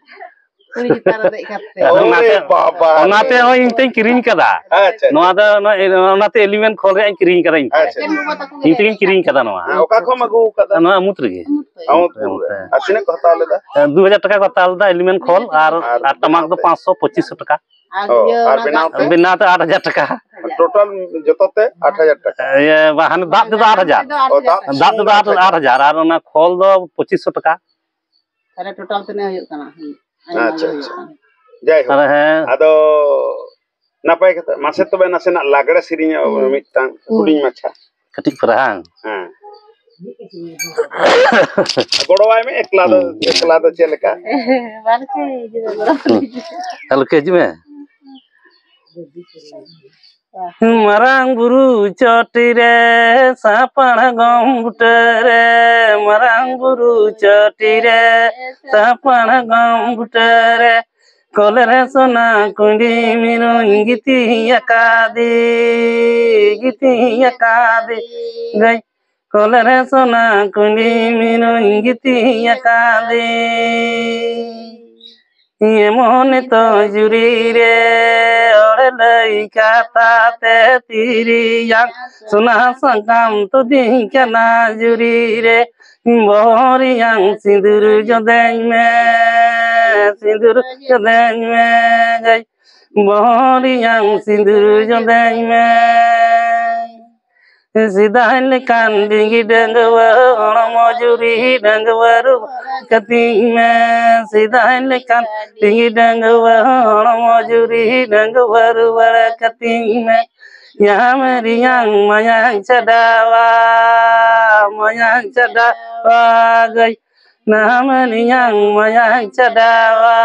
ᱠᱩᱲᱤ ᱪᱮᱛᱟᱱ ᱨᱮ ᱫᱮᱡ ᱠᱟᱛᱮ᱾ ᱟᱫᱚ ᱚᱱᱟᱛᱮ, ᱚᱱᱟᱛᱮ ᱦᱚᱸ ᱤᱧ ᱛᱮᱧ ᱠᱤᱨᱤᱧ ᱠᱟᱫᱟ᱾ ᱟᱪᱪᱷᱟ, ᱟᱪᱪᱷᱟ᱾ ᱱᱚᱣᱟ ᱫᱚ, ᱱᱚᱣᱟ, ᱚᱱᱟᱛᱮ ᱮᱞᱤᱢᱮᱱ ᱠᱷᱚᱞ ᱨᱮᱭᱟᱜ ᱤᱧ ᱠᱤᱨᱤᱧ ᱠᱟᱫᱟ ᱤᱧ ᱛᱮ᱾ ᱟᱪᱪᱷᱟ, ᱟᱪᱪᱷᱟ᱾ ᱤᱧ ᱛᱮᱜᱤᱧ ᱠᱤᱨᱤᱧ ᱠᱟᱫᱟ ᱱᱚᱣᱟ᱾ ᱦᱮᱸ, ᱚᱠᱟ ᱠᱷᱚᱱ ᱮᱢ ᱟᱹᱜᱩ ᱠᱟᱫᱟ? ᱱᱚᱣᱟ ᱟᱢᱩᱫ ᱨᱮᱜᱮ᱾ ᱟᱢᱩᱫ ᱨᱮ᱾ ᱟᱢᱩᱫ ᱨᱮ᱾ ᱟᱨ ᱛᱤᱱᱟᱹᱜ ᱠᱚ ᱦᱟᱛᱟᱣ ᱞᱮᱫᱟ? ᱫᱩ ᱦᱟᱡᱟᱨ ᱴᱟᱠᱟ ᱠᱚ ᱦᱟᱛᱟᱣ ᱞᱮᱫᱟ ᱮᱞᱤᱢᱮᱱ ᱠᱷᱚᱞ, ᱟᱨ, ᱟᱨ ᱟᱨ ᱛᱟᱢᱟᱠ ᱫᱚ ᱵᱮᱱᱟᱣ ᱛᱮ? ᱯᱟᱸᱪᱥᱚ ᱯᱚᱸᱪᱤᱥ ᱥᱚ ᱴᱟᱠᱟ᱾ ᱟᱨ ᱚ, ᱤᱭᱟᱹ ᱟᱨ ᱚᱱᱟ ᱵᱮᱱᱟᱣ ᱫᱟᱜ ᱛᱮ? ᱛᱮ? ᱵᱮᱱᱟᱣ ᱛᱮ ᱟᱴ ᱦᱟᱡᱟᱨ ᱴᱟᱠᱟ᱾ ᱴᱳᱴᱟᱞ ᱡᱚᱛᱚ ᱛᱮ ᱟᱴ ᱦᱟᱡᱟᱨ ᱴᱟᱠᱟ? ᱤᱭᱟᱹ, ᱵᱟ, ᱦᱟᱱᱮ ᱫᱟᱜ ᱛᱮᱫᱚ ᱟᱴ ᱦᱟᱡᱟᱨ᱾ ᱫᱟᱜ ᱛᱮᱫᱚ ᱟᱴ ᱦᱟᱡᱟᱨ᱾ ᱫᱟᱜ ᱛᱮᱫᱚ ᱟᱴ ᱦᱟᱡᱟᱨ, ᱟᱨ ᱚᱱᱟ ᱠᱷᱚᱞ ᱫᱚ ᱯᱚᱸᱪᱤᱥ ᱥᱚ ᱴᱟᱠᱟ᱾ ᱛᱟᱦᱞᱮ ᱴᱳᱴᱟᱞ ᱛᱤᱱᱟᱹᱜ ᱦᱩᱭᱩᱜ ᱠᱟᱱᱟ? ᱟᱭᱢᱟ ᱟᱪᱪᱷᱟ, ᱜᱮ ᱦᱩᱭᱩᱜ ᱟᱪᱪᱷᱟ᱾ ᱠᱟᱱᱟ᱾ ᱡᱟᱭᱦᱳᱠ, ᱛᱟᱦᱞᱮ ᱦᱮᱸ᱾ ᱟᱫᱚ ᱱᱟᱯᱟᱭ ᱠᱟᱛᱷᱟ᱾ ᱢᱟᱥᱮ ᱛᱚᱵᱮ ᱱᱟᱥᱮᱱᱟᱜ ᱞᱟᱜᱽᱲᱮ ᱥᱮᱨᱮᱧ ᱦᱩᱸ᱾ ᱢᱤᱫᱴᱟᱝ ᱦᱩᱸ᱾ ᱦᱩᱰᱤᱧ ᱢᱟᱪᱷᱟ᱾ ᱠᱟᱹᱴᱤᱡ ᱯᱟᱨᱟ ᱦᱟᱝ? ᱦᱮᱸ᱾ ᱜᱚᱲᱚᱣᱟᱭ ᱢᱮ, ᱮᱠᱞᱟ ᱫᱚ, ᱦᱩᱸ᱾ ᱮᱠᱞᱟ ᱫᱚ ᱪᱮᱫ ᱞᱮᱠᱟ? ᱵᱟᱝ ᱥᱮ, ᱦᱤᱡᱩᱜ ᱢᱮ, ᱜᱚᱲᱚ᱾ ᱦᱩᱸ᱾ ᱟᱞᱚ ᱠᱮ ᱦᱤᱡᱩᱜ ᱢᱮ᱾ ᱢᱟᱨᱟᱝ ᱵᱩᱨᱩ ᱪᱚᱴᱤ ᱨᱮ ᱥᱟᱯᱟᱲ ᱜᱚᱢ ᱵᱩᱴᱟᱹ ᱨᱮ, ᱢᱟᱨᱟᱝ ᱵᱩᱨᱩ ᱪᱚᱴᱤ ᱨᱮ ᱥᱟᱯᱟᱲ ᱜᱚᱢ ᱵᱩᱴᱟᱹ ᱨᱮ, ᱠᱚᱞᱮ ᱨᱮ ᱥᱚᱱᱟ ᱠᱩᱸᱰᱤ ᱢᱤᱨᱩᱧ ᱜᱤᱛᱤᱡ ᱟᱠᱟᱫᱮ, ᱜᱤᱛᱤᱡ ᱟᱠᱟᱫᱮ ᱜᱟᱹᱭ᱾ ᱠᱚᱞᱮ ᱨᱮ ᱥᱚᱱᱟ ᱠᱩᱸᱰᱤ ᱢᱤᱨᱩᱧ ᱜᱤᱛᱤᱡ ᱟᱠᱟᱫᱮ᱾ ᱮᱢᱚᱱ ᱱᱤᱛᱚᱜ ᱡᱩᱨᱤ ᱨᱮ ᱚᱲᱮ ᱞᱟᱹᱭ ᱠᱟᱛᱷᱟ ᱛᱮ ᱛᱤᱨᱤᱭᱟᱝ ᱥᱚᱱᱟ ᱥᱟᱠᱟᱢ ᱛᱩᱫᱤᱧ ᱠᱟᱱᱟ ᱡᱩᱨᱤ ᱨᱮ᱾ ᱵᱚᱦᱚᱨᱤᱭᱟᱝ ᱥᱤᱸᱫᱩᱨ ᱡᱚᱫᱮᱧ ᱢᱮ, ᱥᱤᱸᱫᱩᱨ ᱡᱚᱫᱮᱧ ᱢᱮ ᱜᱟᱹᱭ᱾ ᱵᱚᱦᱚᱨᱤᱭᱟᱝ ᱥᱤᱸᱫᱩᱨ ᱡᱚᱫᱮᱧ ᱢᱮ᱾ ᱥᱮᱫᱟᱭ ᱞᱮᱠᱟᱱ ᱰᱤᱝᱜᱤ ᱰᱟᱺᱜᱩᱣᱟᱹ ᱦᱚᱲᱢᱚ ᱡᱩᱨᱤ ᱰᱟᱺᱜᱩᱣᱟᱹ ᱨᱩᱣᱟᱹᱲ ᱠᱟᱹᱛᱤᱧ ᱢᱮ᱾ ᱥᱮᱫᱟᱭ ᱞᱮᱠᱟᱱ ᱰᱤᱝᱜᱤ ᱰᱟᱺᱜᱩᱣᱟᱹ ᱦᱚᱲᱢᱚ ᱡᱩᱨᱤ ᱰᱟᱺᱜᱩᱣᱟᱹ ᱨᱩᱣᱟᱹᱲ ᱠᱟᱹᱛᱤᱧ ᱢᱮ᱾ ᱧᱟᱢ ᱨᱮᱭᱟᱝ ᱢᱟᱭᱟᱝ ᱪᱷᱟᱰᱟᱣᱟ, ᱢᱟᱭᱟᱝ ᱪᱷᱟᱰᱟᱣᱟ ᱜᱟᱹᱭ᱾ ᱧᱟᱢ ᱨᱮᱭᱟᱝ ᱢᱟᱭᱟᱝ ᱪᱷᱟᱰᱟᱣᱟ᱾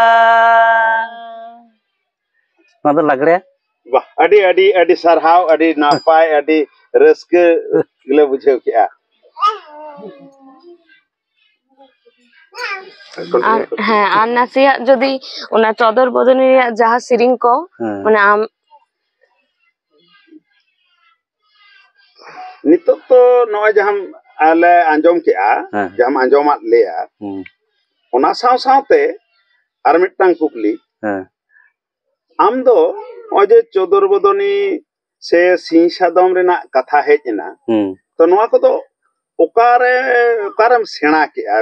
ᱱᱚᱣᱟ ᱫᱚ ᱞᱟᱜᱽᱲᱮ᱾ ᱵᱟᱦ, ᱟᱹᱰᱤ, ᱟᱹᱰᱤ, ᱟᱹᱰᱤ ᱥᱟᱨᱦᱟᱣ, ᱟᱹᱰᱤ ᱱᱟᱯᱟᱭ, ᱟᱹᱰᱤ ᱨᱟᱹᱥᱠᱟᱹ ᱜᱮᱞᱮ ᱵᱩᱡᱷᱟᱹᱣ ᱠᱮᱜᱼᱟ᱾ ᱟᱨ, ᱦᱮᱸ, ᱟᱨ ᱱᱟᱥᱮᱭᱟᱜ ᱡᱩᱫᱤ ᱚᱱᱟ ᱪᱚᱫᱚᱨ ᱵᱚᱫᱚᱱᱤ ᱨᱮᱭᱟᱜ ᱡᱟᱦᱟᱸ ᱥᱮᱨᱮᱧ ᱠᱚ, ᱦᱮᱸ᱾ ᱢᱟᱱᱮ ᱟᱢ ᱱᱤᱛᱚᱜ ᱛᱚ ᱱᱚᱜᱼᱚᱭ ᱡᱟᱦᱟᱸ ᱞᱮ ᱟᱸᱡᱚᱢ ᱠᱮᱜᱼᱟ, ᱦᱮᱸ᱾ ᱡᱟᱦᱟᱸᱢ ᱟᱸᱡᱚᱢᱟᱫ ᱞᱮᱭᱟ, ᱦᱩᱸ᱾ ᱚᱱᱟ ᱥᱟᱶ ᱥᱟᱶᱛᱮ ᱟᱨ ᱢᱤᱫᱴᱟᱝ ᱠᱩᱠᱞᱤ, ᱦᱮᱸ᱾ ᱟᱢ ᱫᱚ ᱱᱚᱜᱼᱚᱭ ᱡᱮ ᱪᱚᱫᱚᱨ ᱵᱚᱫᱚᱱᱤ ᱥᱮ ᱥᱤᱧ ᱥᱟᱫᱚᱢ ᱨᱮᱱᱟᱜ ᱠᱟᱛᱷᱟ ᱦᱮᱡ ᱮᱱᱟ, ᱦᱩᱸ᱾ ᱛᱚ ᱱᱚᱣᱟ ᱠᱚᱫᱚ ᱚᱠᱟᱨᱮ, ᱚᱠᱟᱨᱮᱢ ᱥᱮᱬᱟ ᱠᱮᱜᱼᱟ?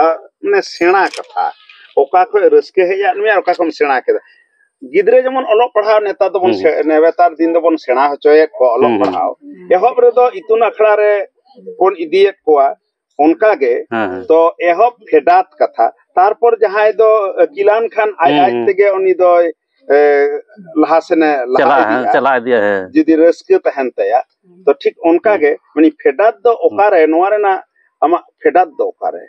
ᱟ, ᱢᱟᱱᱮ ᱥᱮᱬᱟ ᱠᱟᱛᱷᱟ, ᱚᱠᱟ ᱠᱷᱚᱡ ᱨᱟᱹᱥᱠᱟᱹ ᱦᱮᱡ ᱟᱫ ᱢᱮᱭᱟ, ᱚᱠᱟ ᱠᱷᱚᱱ ᱥᱮᱬᱟ ᱠᱮᱫᱟ? ᱜᱤᱫᱽᱨᱟᱹ ᱡᱮᱢᱚᱱ ᱚᱞᱚᱜ ᱯᱟᱲᱦᱟᱣ ᱱᱮᱛᱟᱨ ᱫᱚᱵᱚᱱ ᱦᱩᱸ᱾ ᱥᱮ-, ᱱᱮᱛᱟᱨ ᱫᱤᱱ ᱫᱚᱵᱚᱱ ᱥᱮᱬᱟ ᱦᱚᱪᱚᱭᱮᱫ ᱠᱚᱣᱟ ᱚᱞᱚᱜ ᱦᱩᱸ, ᱦᱩᱸ᱾ ᱯᱟᱲᱦᱟᱣ᱾ ᱮᱦᱚᱵ ᱨᱮᱫᱚ ᱤᱛᱩᱱ ᱟᱥᱲᱟ ᱨᱮ ᱵᱚᱱ ᱤᱫᱤᱭᱮᱫ ᱠᱚᱣᱟ, ᱚᱱᱠᱟ ᱜᱮ᱾ ᱦᱮᱸ, ᱦᱮᱸ᱾ ᱛᱚ ᱮᱦᱚᱵ ᱯᱷᱮᱰᱟᱛ ᱠᱟᱛᱷᱟ, ᱛᱟᱨᱯᱚᱨ ᱡᱟᱦᱟᱸᱭ ᱫᱚ ᱟᱹᱠᱤᱞᱟᱱ ᱠᱷᱟᱱ ᱟᱡ ᱦᱩᱸ, ᱟᱡ ᱦᱩᱸ᱾ ᱛᱮᱜᱮ ᱩᱱᱤ ᱫᱚᱭ, ᱮ, ᱞᱟᱦᱟ ᱥᱮᱱᱮ ᱞᱟᱦᱟ ᱪᱟᱞᱟᱜ, ᱦᱮᱸ, ᱤᱫᱤᱜᱼᱟ᱾ ᱪᱟᱞᱟᱣ ᱤᱫᱤᱜᱼᱟ, ᱦᱮᱸ᱾ ᱡᱩᱫᱤ ᱨᱟᱹᱥᱠᱟᱹ ᱛᱟᱦᱮᱱ ᱛᱟᱭᱟ, ᱛᱚ ᱴᱷᱤᱠ ᱚᱱᱠᱟ ᱦᱩᱸ᱾ ᱜᱮ ᱩᱱᱤ ᱯᱷᱮᱰᱟᱛ ᱫᱚ ᱦᱩᱸ᱾ ᱚᱠᱟᱨᱮ, ᱱᱚᱣᱟ ᱨᱮᱱᱟᱜ ᱟᱢᱟᱜ ᱯᱷᱮᱰᱟᱛ ᱫᱚ ᱚᱠᱟᱨᱮ?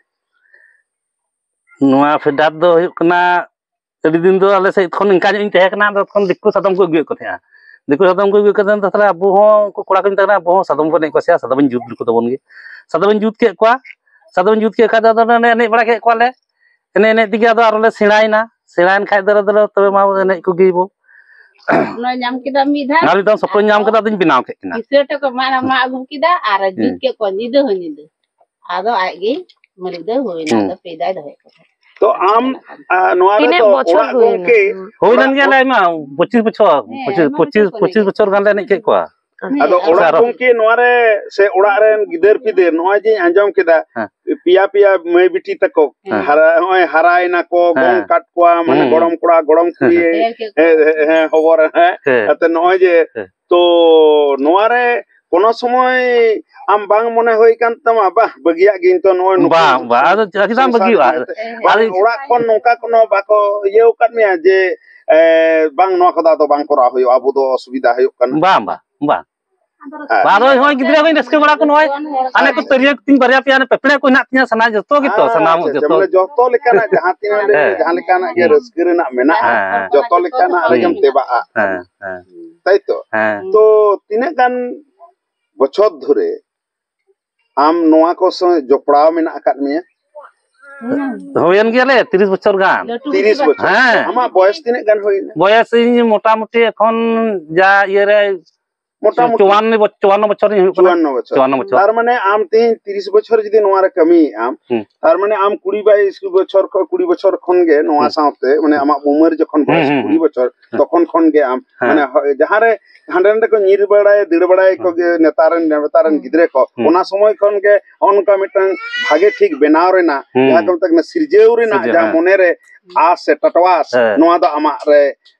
ᱱᱚᱣᱟ ᱯᱷᱮᱰᱟᱛ ᱫᱚ ᱦᱩᱭᱩᱜ ᱠᱟᱱᱟ, ᱟᱹᱰᱤ ᱫᱤᱱ ᱫᱚ ᱟᱞᱮ ᱥᱮᱫ ᱠᱷᱚᱱ ᱤᱱᱠᱟ ᱧᱚᱜ ᱤᱧ ᱛᱟᱦᱮᱸ ᱠᱟᱱᱟ, ᱟᱫᱚ ᱛᱚᱠᱷᱚᱱ ᱫᱤᱠᱩ ᱥᱟᱫᱚᱢ ᱠᱚ ᱟᱹᱜᱩᱭᱮᱫ ᱠᱚ ᱛᱟᱦᱮᱸᱜᱼᱟ᱾ ᱫᱤᱠᱩ ᱥᱟᱫᱚᱢ ᱠᱚ ᱟᱹᱜᱩᱭᱮᱫ ᱠᱚ ᱛᱟᱦᱮᱸᱜ, ᱛᱟᱦᱞᱮ ᱟᱵᱚ ᱦᱚᱸ ᱩᱱᱠᱩ ᱠᱚᱲᱟ ᱠᱚ ᱢᱮᱛᱟ ᱠᱟᱱᱟ, ᱟᱵᱚ ᱦᱚᱸ ᱥᱟᱫᱚᱢ ᱵᱚᱱ ᱮᱱᱮᱡ ᱠᱚᱣᱟ ᱥᱮ, ᱥᱟᱫᱚᱢ ᱵᱚᱱ ᱡᱩᱛ ᱞᱮᱠᱚ ᱛᱟᱵᱚᱱ ᱜᱮ᱾ ᱥᱟᱫᱚᱢ ᱤᱧ ᱡᱩᱛ ᱠᱮᱫ ᱠᱚᱣᱟ, ᱥᱟᱫᱚᱢ ᱤᱧ ᱡᱩᱛ ᱠᱮᱫ ᱠᱷᱟᱡ ᱫᱚ ᱟᱫᱚ ᱚᱱᱮ ᱮᱱᱮᱡ ᱵᱟᱲᱟ ᱠᱮᱫ ᱠᱚᱣᱟᱞᱮ᱾ ᱮᱱᱮᱡ ᱮᱱᱮᱡ ᱛᱮᱜᱮ ᱟᱫᱚ ᱟᱨᱚ ᱞᱮ ᱥᱮᱬᱟᱭᱮᱱᱟ᱾ ᱥᱮᱬᱟᱭᱮᱱ ᱠᱷᱟᱡ ᱫᱚ ᱟᱫᱚ ᱛᱚᱵᱮ ᱢᱟ ᱮᱱᱮᱡ ᱠᱚᱜᱮ ᱵᱚ᱾ ᱚᱱᱟ ᱧᱟᱢ ᱠᱮᱫᱟ ᱢᱤᱫ ᱫᱷᱟᱣ᱾ ᱟᱨ ᱢᱤᱫ ᱫᱷᱟᱣ ᱥᱚᱯᱚᱭ ᱧᱟᱢ ᱠᱮᱫᱟ, ᱟᱫᱚᱧ ᱵᱮᱱᱟᱣ ᱠᱮᱫ ᱠᱤᱱᱟ᱾ ᱠᱤᱥᱟᱹ ᱴᱟᱠᱟ ᱢᱟ ᱢᱟ ᱟᱹᱜᱩ ᱠᱮᱫᱟ ᱟᱨ ᱡᱩᱛ ᱦᱩᱸ᱾ ᱠᱮᱫ ᱠᱚᱣᱟ ᱧᱤᱫᱟᱹ ᱦᱚᱸ ᱧᱤᱫᱟᱹ᱾ ᱟᱫᱚ ᱟᱡ ᱜᱮ ᱢᱟᱹᱞᱤᱠ ᱫᱚᱭ ᱦᱩᱭᱱᱟ, ᱦᱩᱸ᱾ ᱟᱫᱚ ᱯᱮᱫᱟᱭ ᱫᱚᱦᱚᱭᱮᱫ ᱠᱚ ᱛᱟᱦᱮᱸᱫ᱾ ᱛᱚ ᱟᱢ, ᱟ, ᱱᱚᱣᱟ ᱨᱮ ᱛᱤᱱᱟᱹᱜ ᱛᱚ ᱵᱚᱪᱷᱚᱨ ᱚᱲᱟᱜ ᱦᱩᱭᱱᱟ? ᱜᱚᱝᱠᱮ, ᱦᱩᱭ ᱞᱮᱱ ᱚᱲᱟᱜ ᱜᱮᱭᱟ ᱞᱮ ᱟᱭᱢᱟ, ᱯᱚᱸᱪᱤᱥ ᱵᱚᱪᱷᱚᱨ, ᱦᱮᱸ, ᱯᱚᱸᱪᱤᱥ, ᱟᱭᱢᱟ ᱯᱚᱸᱪᱤᱥ, ᱵᱚᱪᱷᱚᱨ ᱯᱚᱸᱪᱤᱥ ᱦᱩᱭᱱᱟ᱾ ᱵᱚᱪᱷᱚᱨ ᱜᱟᱱ ᱞᱮ ᱮᱱᱮᱡ ᱠᱮᱫ ᱠᱚᱣᱟ᱾ ᱟᱫᱚ ᱟᱪᱪᱷᱟ᱾ ᱚᱲᱟᱜ ᱟᱨ ᱜᱚᱝᱠᱮ ᱱᱚᱣᱟ ᱨᱮ ᱥᱮ ᱚᱲᱟᱜ ᱨᱮᱱ ᱜᱤᱫᱟᱹᱨ ᱯᱤᱫᱟᱹᱨ ᱱᱚᱜᱼᱚᱭ ᱡᱮᱧ ᱟᱸᱡᱚᱢ ᱠᱮᱫᱟ, ᱦᱮᱸ᱾ ᱯᱮᱭᱟ ᱯᱮᱭᱟ ᱢᱟᱹᱭ ᱵᱤᱴᱤ ᱛᱟᱠᱚ ᱦᱮᱸ᱾ ᱦᱟᱨᱟ, ᱱᱚᱜᱼᱚᱭ ᱦᱟᱨᱟᱭᱮᱱᱟ ᱠᱚ, ᱦᱮᱸ᱾ ᱜᱚᱝ ᱠᱟᱫ ᱠᱚᱣᱟ, ᱢᱟᱱᱮ ᱦᱩᱸ᱾ ᱜᱚᱲᱚᱢ ᱠᱚᱲᱟ, ᱜᱚᱲᱚᱢ ᱠᱩᱲᱤ, ᱦᱮᱸ᱾ ᱦᱮᱸ, ᱦᱮᱸ, ᱦᱮᱸ, ᱦᱚᱵᱚᱨ, ᱦᱮᱸ᱾ ᱦᱮᱸ᱾ ᱟᱛᱮ ᱱᱚᱜᱼᱚᱭ ᱡᱮ, ᱦᱮᱸ᱾ ᱛᱚ ᱱᱚᱣᱟ ᱨᱮ ᱠᱳᱱᱳ ᱥᱚᱢᱚᱭ ᱟᱢ ᱵᱟᱝ ᱢᱚᱱᱮ ᱦᱩᱭ ᱠᱟᱱ ᱛᱟᱢᱟ, "ᱵᱟᱦ, ᱵᱟᱹᱜᱤᱭᱟᱜ ᱜᱤᱭᱟᱹᱧ ᱛᱚ ᱱᱚᱜᱼᱚᱭ ᱱᱩᱠᱩ ᱵᱟᱝ, ᱵᱟᱝ, ᱟᱫᱚ ᱪᱮᱫᱟᱜ ᱥᱚᱝᱥᱟᱨ ᱵᱟᱹᱜᱤᱭᱟᱜᱼᱟ? ᱤᱫᱤ ᱠᱟᱛᱮ"? ᱵᱟᱝ, ᱟᱫᱚ ᱚᱲᱟᱜ ᱠᱷᱚᱱ ᱱᱚᱝᱠᱟ ᱠᱳᱱᱳ ᱵᱟᱠᱚ ᱤᱭᱟᱹ ᱟᱠᱟᱫ ᱢᱮᱭᱟ ᱡᱮ, ᱮ, "ᱵᱟᱝ, ᱱᱚᱣᱟ ᱠᱚᱫᱚ ᱟᱫᱚ ᱵᱟᱝ ᱠᱚᱨᱟᱣ ᱦᱩᱭᱩᱜᱼᱟ, ᱟᱵᱚ ᱫᱚ ᱚᱥᱩᱵᱤᱫᱷᱟ ᱦᱩᱭᱩᱜ ᱠᱟᱱᱟ"? ᱵᱟᱝ, ᱵᱟᱝ, ᱵᱟᱝ᱾ ᱦᱮᱸ᱾ ᱵᱟᱝ, ᱟᱫᱚ ᱱᱚᱜᱼᱚᱭ ᱜᱤᱫᱽᱨᱟᱹ ᱠᱚᱧ ᱨᱟᱹᱥᱠᱟᱹ ᱵᱟᱲᱟ ᱠᱚ ᱱᱚᱜᱼᱚᱭ᱾ ᱦᱟᱱᱮ ᱠᱚ ᱛᱟᱹᱨᱭᱟᱹ ᱠᱚ ᱛᱤᱧ ᱵᱟᱨᱭᱟ ᱯᱮᱭᱟ, ᱦᱟᱱᱮ ᱯᱮᱯᱲᱮ ᱠᱚ ᱦᱮᱱᱟᱜ ᱛᱤᱧᱟ, ᱥᱟᱱᱟ ᱡᱚᱛᱚ ᱜᱮᱛᱚ, ᱦᱮᱸ, ᱥᱟᱱᱟᱢ ᱟᱪᱪᱷᱟ, ᱟᱪᱪᱷᱟ, ᱡᱚᱛᱚ᱾ ᱢᱟᱱᱮ ᱡᱚᱛᱚ ᱞᱮᱠᱟᱱᱟᱜ ᱡᱟᱦᱟᱸ ᱛᱤᱱᱟᱹᱜ ᱦᱮᱸ᱾ ᱡᱟᱦᱟᱸ ᱞᱮᱠᱟᱱᱟᱜ ᱜᱮ ᱦᱩᱸ᱾ ᱨᱟᱹᱥᱠᱟᱹ ᱨᱮᱱᱟᱜ ᱢᱮᱱᱟᱜᱼᱟ, ᱦᱮᱸ, ᱦᱮᱸ᱾ ᱡᱚᱛᱚ ᱞᱮᱠᱟᱱᱟᱜ ᱨᱮᱜᱮᱢ ᱦᱩᱸ᱾ ᱛᱮᱵᱟᱜᱼᱟ᱾ ᱦᱮᱸ, ᱦᱮᱸ᱾ ᱛᱟᱭ ᱛᱚ? ᱦᱮᱸ᱾ ᱛᱚ ᱛᱤᱱᱟᱹᱜ ᱜᱟᱱ ᱵᱚᱪᱷᱚᱨ ᱫᱷᱚᱨᱮ ᱟᱢ ᱱᱚᱣᱟ ᱠᱚ ᱥᱟᱶ ᱡᱚᱯᱲᱟᱣ ᱢᱮᱱᱟᱜ ᱟᱠᱟᱫ ᱢᱮᱭᱟ? ᱦᱩᱭᱮᱱ ᱜᱮᱭᱟᱞᱮ ᱛᱤᱨᱤᱥ ᱵᱚᱪᱷᱚᱨ ᱜᱟᱱ᱾ ᱞᱟᱹᱴᱩ ᱛᱤᱨᱤᱥ ᱵᱮᱴᱟ᱾ ᱵᱚᱪᱷᱚᱨ᱾ ᱦᱮᱸ᱾ ᱟᱢᱟᱜ ᱵᱚᱭᱮᱥ ᱛᱤᱱᱟᱹᱜ ᱜᱟᱱ ᱦᱩᱭᱱᱟ? ᱵᱚᱭᱮᱥ ᱤᱧ ᱢᱚᱴᱟᱢᱩᱴᱤ ᱮᱠᱷᱚᱱ ᱡᱟ ᱤᱭᱟᱹ ᱨᱮ ᱢᱚᱴᱟᱢᱩᱴᱤ᱾ ᱪᱩᱣᱟᱱᱱᱚ ᱵᱚᱪ-, ᱪᱩᱣᱟᱱᱱᱚ ᱵᱚᱪᱷᱚᱨ ᱤᱧ ᱦᱩᱭᱩᱜ ᱠᱟᱱᱟ᱾ ᱪᱩᱣᱟᱱᱱᱚ ᱵᱚᱪᱷᱚᱨ᱾ ᱪᱩᱣᱟᱱᱱᱚ ᱵᱚᱪᱷᱚᱨ᱾ ᱛᱟᱨ ᱢᱟᱱᱮ ᱟᱢ ᱛᱮᱦᱮᱧ ᱛᱤᱨᱤᱥ ᱵᱚᱪᱷᱚᱨ ᱡᱩᱫᱤ ᱱᱚᱣᱟ ᱨᱮ ᱠᱟᱹᱢᱤᱭᱮᱫ ᱟᱢ, ᱦᱩᱸ᱾ ᱛᱟᱨ ᱢᱟᱱᱮ ᱟᱢ ᱠᱩᱲᱤ ᱵᱟᱭᱤᱥ ᱵᱚᱪᱷᱚᱨ ᱠᱷᱚᱱ, ᱠᱩᱲᱤ ᱵᱚᱪᱷᱚᱨ ᱠᱷᱚᱱ ᱜᱮ ᱱᱚᱣᱟ ᱦᱩᱸ᱾ ᱥᱟᱶᱛᱮ, ᱢᱟᱱᱮ ᱟᱢᱟᱜ ᱩᱢᱮᱨ ᱡᱚᱠᱷᱚᱱ ᱦᱩᱸ, ᱵᱚᱭᱮᱥ ᱦᱩᱸ, ᱠᱩᱲᱤ ᱦᱩᱸ᱾ ᱵᱚᱪᱷᱚᱨ, ᱦᱩᱸ᱾ ᱛᱚᱠᱷᱚᱱ ᱠᱷᱚᱱ ᱜᱮ ᱟᱢ, ᱦᱮᱸ᱾ ᱢᱟᱱᱮ ᱦᱚ-, ᱡᱟᱦᱟᱸ ᱨᱮ ᱦᱟᱸᱰᱮ ᱱᱟᱰᱮ ᱠᱚ ᱧᱤᱨ ᱵᱟᱲᱟᱭ, ᱫᱟᱹᱲ ᱵᱟᱲᱟᱭ ᱠᱚ ᱦᱩᱸ᱾ ᱜᱮ ᱱᱮᱛᱟᱨ ᱨᱮᱱ, ᱱᱮᱛᱟᱨ ᱨᱮᱱ ᱦᱩᱸ᱾ ᱜᱤᱫᱽᱨᱟᱹ ᱠᱚ, ᱦᱩᱸ᱾ ᱚᱱᱟ ᱥᱚᱢᱚᱭ ᱠᱷᱚᱱ ᱜᱮ ᱱᱚᱜᱼᱚ ᱱᱚᱝᱠᱟ ᱢᱤᱫᱴᱟᱝ ᱵᱷᱟᱜᱮ ᱴᱷᱤᱠ ᱵᱮᱱᱟᱣ ᱨᱮᱱᱟᱜ, ᱦᱩᱸ᱾ ᱡᱟᱦᱟᱸ ᱠᱚ ᱢᱮᱛᱟᱜ ᱠᱟᱱᱟ ᱥᱤᱨᱡᱟᱹᱣ ᱨᱮᱱᱟᱜ ᱥᱤᱨᱡᱟᱹᱣ, ᱡᱟᱦᱟᱸ ᱦᱮᱸ᱾ ᱢᱚᱱᱮ ᱨᱮ ᱟᱥ ᱥᱮ ᱴᱟᱴᱣᱟᱥ, ᱦᱮᱸ᱾ ᱱᱚᱣᱟ ᱫᱚ ᱟᱢᱟᱜ ᱨᱮ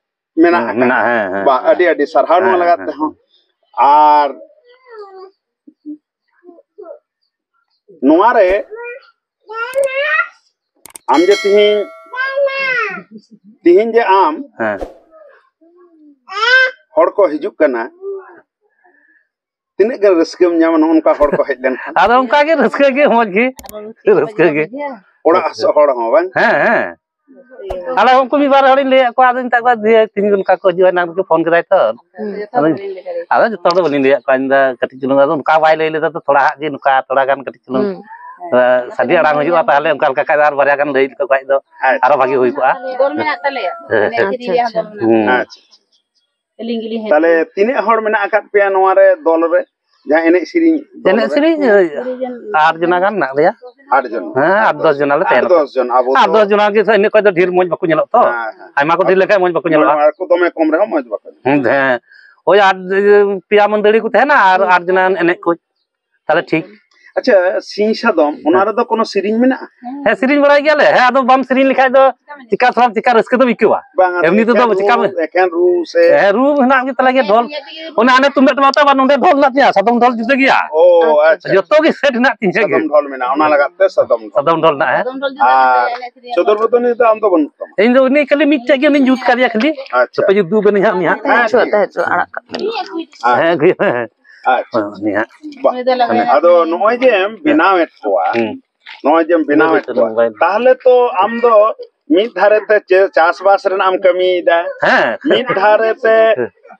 ᱢᱮᱱᱟᱜ ᱦᱮᱸ, ᱟᱠᱟᱫᱼᱟ᱾ ᱢᱮᱱᱟᱜᱼᱟ, ᱦᱮᱸ, ᱦᱮᱸ, ᱵᱟ, ᱦᱮᱸ, ᱟᱹᱰᱤ ᱟᱹᱰᱤ ᱥᱟᱨᱦᱟᱣ ᱱᱚᱣᱟ ᱦᱮᱸ, ᱞᱟᱜᱟᱛ ᱦᱮᱸ, ᱛᱮᱦᱚᱸ᱾ ᱦᱮᱸ᱾ ᱟᱨ ᱱᱚᱣᱟ ᱨᱮ ᱟᱢ ᱡᱮ ᱛᱤᱦᱤᱧ, ᱛᱤᱦᱤᱧ ᱡᱮ ᱟᱢ ᱦᱮᱸ᱾ ᱦᱚᱲ ᱠᱚ ᱦᱤᱡᱩᱜ ᱠᱟᱱᱟ, ᱛᱤᱱᱟᱹᱜ ᱜᱟᱱ ᱨᱟᱹᱥᱠᱟᱹᱢ ᱧᱟᱢᱟ ᱱᱚᱜᱼᱚ ᱱᱚᱝᱠᱟ ᱦᱚᱲ ᱠᱚ ᱦᱮᱡ ᱞᱮᱱᱠᱷᱟᱱ? ᱟᱫᱚ ᱚᱱᱠᱟ ᱜᱮ ᱨᱟᱹᱥᱠᱟᱹ ᱜᱮ, ᱢᱚᱡᱽ ᱜᱮ, ᱨᱟᱹᱥᱠᱟᱹ ᱜᱮ᱾ ᱚᱲᱟᱜ ᱦᱚᱲ ᱦᱚᱸ ᱵᱟᱝ? ᱦᱮᱸ, ᱦᱮᱸ᱾ ᱟᱞᱮ ᱩᱱᱠᱩ ᱢᱤᱫ ᱵᱟᱨ ᱦᱚᱲᱤᱧ ᱞᱟᱹᱭᱟᱫ ᱠᱚᱣᱟ, ᱟᱫᱚᱧ ᱢᱮᱛᱟᱫ ᱠᱚᱣᱟ, "ᱫᱤᱭᱮ ᱛᱤᱦᱤᱧ ᱚᱱᱠᱟ ᱠᱚ ᱦᱤᱡᱩᱜᱼᱟ, ᱮᱱᱟᱝ ᱨᱮᱠᱚ ᱯᱷᱳᱱ ᱠᱮᱫᱟᱭ ᱛᱚ?" ᱦᱩᱸ᱾ ᱟᱫᱚ, ᱟᱫᱚ ᱡᱚᱛᱚ ᱦᱚᱲ ᱫᱚ ᱵᱟᱹᱞᱤᱧ ᱞᱟᱹᱭᱟᱫ ᱠᱚᱣᱟ, ᱤᱧ ᱫᱚ ᱠᱟᱹᱴᱤᱡ ᱪᱩᱞᱩᱝ, ᱟᱫᱚ ᱚᱱᱠᱟ ᱵᱟᱭ ᱞᱟᱹᱭ ᱞᱮᱫᱟ ᱛᱚ, ᱛᱷᱚᱲᱟ ᱦᱟᱜ ᱜᱮ ᱱᱚᱝᱠᱟ ᱛᱷᱚᱲᱟ ᱜᱟᱱ ᱠᱟᱹᱴᱤᱡ ᱪᱩᱞᱩᱝ, ᱦᱩᱸ᱾ ᱮ, ᱥᱟᱰᱮ ᱟᱲᱟᱝ ᱦᱤᱡᱩᱜᱼᱟ, ᱛᱟᱦᱚᱞᱮ ᱚᱱᱠᱟ ᱞᱮᱠᱟ ᱠᱷᱟᱡ ᱫᱚ ᱟᱨ ᱵᱟᱨᱭᱟ ᱜᱟᱱ ᱞᱟᱹᱭ ᱞᱮᱠᱚ ᱠᱷᱟᱡ ᱫᱚ ᱟᱪᱪᱷᱟ᱾ ᱟᱨᱚ ᱵᱷᱟᱜᱤ ᱦᱩᱭ ᱠᱚᱜᱼᱟ᱾ ᱫᱚᱞ ᱢᱮᱱᱟᱜ ᱛᱟᱞᱮᱭᱟ᱾ ᱟᱪᱪᱷᱟ, ᱟᱪᱪᱷᱟ᱾ ᱦᱩᱸ᱾ ᱟᱪᱪᱷᱟ᱾ ᱟᱹᱞᱤᱧ ᱜᱮᱞᱤᱧ ᱦᱮᱡ ᱛᱟᱦᱞᱮ ᱠᱟᱱᱟ᱾ ᱛᱤᱱᱟᱹᱜ ᱦᱚᱲ ᱢᱮᱱᱟᱜ ᱟᱠᱟᱫ ᱯᱮᱭᱟ ᱱᱚᱣᱟ ᱨᱮ, ᱫᱚᱞ ᱨᱮ, ᱡᱟᱦᱟᱸ ᱮᱱᱮᱡ ᱥᱮᱨᱮᱧ ᱫᱚᱞ ᱮᱱᱮᱡ ᱨᱮ? ᱥᱮᱨᱮᱧ, ᱠᱩᱲᱤ ᱡᱚᱱ᱾ ᱟᱴ ᱡᱚᱱᱟ ᱜᱟᱱ ᱢᱮᱱᱟᱜ ᱞᱮᱭᱟ᱾ ᱟᱴ ᱡᱚᱱ᱾ ᱦᱮᱸ, ᱟᱴ ᱫᱚᱥ ᱡᱚᱱ ᱞᱮ ᱟᱴ ᱛᱟᱦᱮᱱᱟ᱾ ᱫᱚᱥ ᱡᱚᱱ ᱟᱵᱚ ᱟᱴ ᱫᱚ᱾ ᱫᱚᱥ ᱡᱚᱱ ᱟᱜᱮ ᱥᱮ, ᱤᱱᱟᱹ ᱠᱷᱚᱡ ᱫᱚ ᱰᱷᱮᱨ ᱢᱚᱡᱽ ᱵᱟᱠᱚ ᱧᱮᱞᱚᱜ ᱛᱚ᱾ ᱦᱮᱸ, ᱦᱮᱸ᱾ ᱟᱭᱢᱟ ᱠᱚ ᱰᱷᱮᱨ ᱞᱮᱠᱷᱟᱡ ᱢᱚᱡᱽ ᱵᱟᱠᱚ ᱧᱮᱞᱚᱜᱼᱟ᱾ ᱟᱨ ᱠᱚ ᱫᱚᱢᱮ ᱠᱚᱢ ᱨᱮᱦᱚᱸ ᱢᱚᱡᱽ ᱵᱟᱠᱚ ᱧᱮᱞᱚᱜᱼᱟ᱾ ᱦᱮᱸ, ᱦᱮᱸ᱾ ᱳᱭ ᱟᱴ, ᱯᱮᱭᱟ ᱢᱟᱹᱫᱟᱹᱲᱤ ᱠᱚ ᱛᱟᱦᱮᱱᱟ ᱟᱨ ᱟᱴ ᱡᱚᱱᱟ ᱮᱱᱮᱡ ᱠᱚ᱾ ᱛᱟᱦᱞᱮ ᱴᱷᱤᱠ᱾ ᱟᱪᱪᱷᱟ, ᱥᱤᱧ ᱥᱟᱫᱚᱢ, ᱚᱱᱟ ᱦᱮᱸ᱾ ᱨᱮᱫᱚ ᱠᱳᱱᱳ ᱥᱮᱨᱮᱧ ᱢᱮᱱᱟᱜᱼᱟ? ᱦᱮᱸ, ᱥᱮᱨᱮᱧ ᱵᱟᱲᱟᱭ ᱜᱮᱭᱟᱞᱮ᱾ ᱦᱮᱸ, ᱟᱫᱚ ᱵᱟᱢ ᱥᱮᱨᱮᱧ ᱞᱮᱠᱷᱟᱡ ᱫᱚ ᱪᱤᱠᱟ ᱛᱷᱚᱲᱟ, ᱪᱤᱠᱟ ᱨᱟᱹᱥᱠᱟᱹ ᱫᱚᱢ ᱟᱹᱭᱠᱟᱹᱣᱟ? ᱵᱟᱝ, ᱟᱫᱚ ᱮᱢᱱᱤ ᱛᱮᱫᱚ ᱮᱠᱮᱱ ᱪᱤᱠᱟ ᱨᱩ, ᱮᱠᱮᱱ ᱨᱩ ᱥᱮ? ᱦᱮᱸ, ᱨᱩ ᱦᱮᱱᱟᱜ ᱜᱮ ᱛᱟᱞᱮ ᱜᱮᱭᱟ, ᱰᱷᱚᱞ᱾ ᱚᱱᱟ ᱦᱟᱱᱮ ᱛᱩᱢᱫᱟᱜ ᱴᱟᱢᱟᱠ ᱛᱮ, ᱟᱵᱟᱨ ᱱᱚᱸᱰᱮ ᱰᱷᱚᱞ ᱦᱮᱱᱟᱜ ᱛᱤᱧᱟ, ᱥᱟᱫᱚᱢ ᱰᱷᱚᱞ ᱡᱩᱫᱟᱹ ᱜᱮᱭᱟ᱾ ᱚ, ᱟᱪᱪᱷᱟ᱾ ᱡᱚᱛᱚ ᱜᱮ ᱥᱮᱴ ᱦᱮᱱᱟᱜ ᱛᱤᱧᱟ ᱜᱮ᱾ ᱥᱟᱫᱚᱢ ᱰᱷᱚᱞ ᱢᱮᱱᱟᱜᱼᱟ, ᱚᱱᱟ ᱞᱟᱜᱟᱫ ᱛᱮ ᱥᱟᱫᱚᱢ ᱰᱷᱚᱞ᱾ ᱥᱟᱫᱚᱢ ᱰᱷᱚᱞ ᱦᱮᱱᱟᱜᱼᱟ, ᱦᱮᱸ᱾ ᱥᱟᱫᱚᱢ ᱰᱷᱚᱞ ᱡᱩᱫᱟᱹ ᱟᱨ ᱢᱮᱱᱟᱜ ᱛᱟᱭᱟ, ᱮᱱᱮᱡ ᱥᱮᱨᱮᱧ ᱪᱚᱫᱚᱨ ᱨᱮᱱᱟᱜ᱾ ᱵᱚᱫᱚᱱᱤ ᱫᱚ ᱟᱢ ᱫᱚ ᱵᱟᱹᱱᱩᱜ ᱛᱟᱢᱟ? ᱤᱧ ᱫᱚ ᱩᱱᱤ ᱠᱷᱟᱹᱞᱤ ᱢᱤᱫᱴᱮᱡ ᱜᱮ ᱩᱱᱤᱧ ᱡᱩᱛ ᱠᱟᱫᱮᱭᱟ ᱠᱷᱟᱹᱞᱤ᱾ ᱟᱪᱪᱷᱟ᱾ ᱛᱚᱯᱮ ᱡᱩᱛ ᱫᱚ ᱵᱟᱹᱱᱤᱧ ᱦᱟᱸᱜ ᱩᱱᱤ ᱦᱟᱸᱜ᱾ ᱦᱮᱸ, ᱛᱟᱦᱮᱸ ᱦᱚᱪᱚ, ᱛᱟᱦᱮᱸ ᱦᱚᱪᱚ, ᱟᱲᱟᱜ ᱠᱟᱜ ᱠᱟᱱᱟ᱾ ᱟᱪᱪᱷᱟ᱾ ᱦᱮᱸ, ᱦᱮᱸ᱾ ᱟᱪᱪᱷᱟ᱾ ᱦᱮᱸ, ᱩᱱᱤ ᱦᱟᱸᱜ᱾ ᱵᱟ-, ᱩᱱᱤ ᱫᱚ ᱞᱟᱜᱟᱭ ᱟᱫᱚ ᱱᱚᱜᱼᱚᱭ ᱡᱮᱢ ᱵᱮᱱᱟᱣᱮᱫ ᱠᱚᱣᱟ, ᱦᱩᱸ᱾ ᱱᱚᱜᱼᱚᱭ ᱡᱮᱢ ᱵᱮᱱᱟᱣᱮᱫ ᱠᱚᱣᱟ, ᱢᱳᱵᱟᱭᱤᱞ᱾ ᱛᱟᱦᱞᱮ ᱛᱚ ᱟᱢ ᱫᱚ ᱢᱤᱫ ᱫᱷᱟᱨᱮ ᱛᱮ ᱪᱮ-, ᱪᱟᱥᱵᱟᱥ ᱨᱮᱱᱟᱜ ᱮᱢ ᱠᱟᱹᱢᱤᱭᱮᱫᱟ, ᱦᱮᱸ᱾ ᱢᱤᱫ ᱫᱷᱟᱨᱮ ᱛᱮ, ᱦᱮᱸ᱾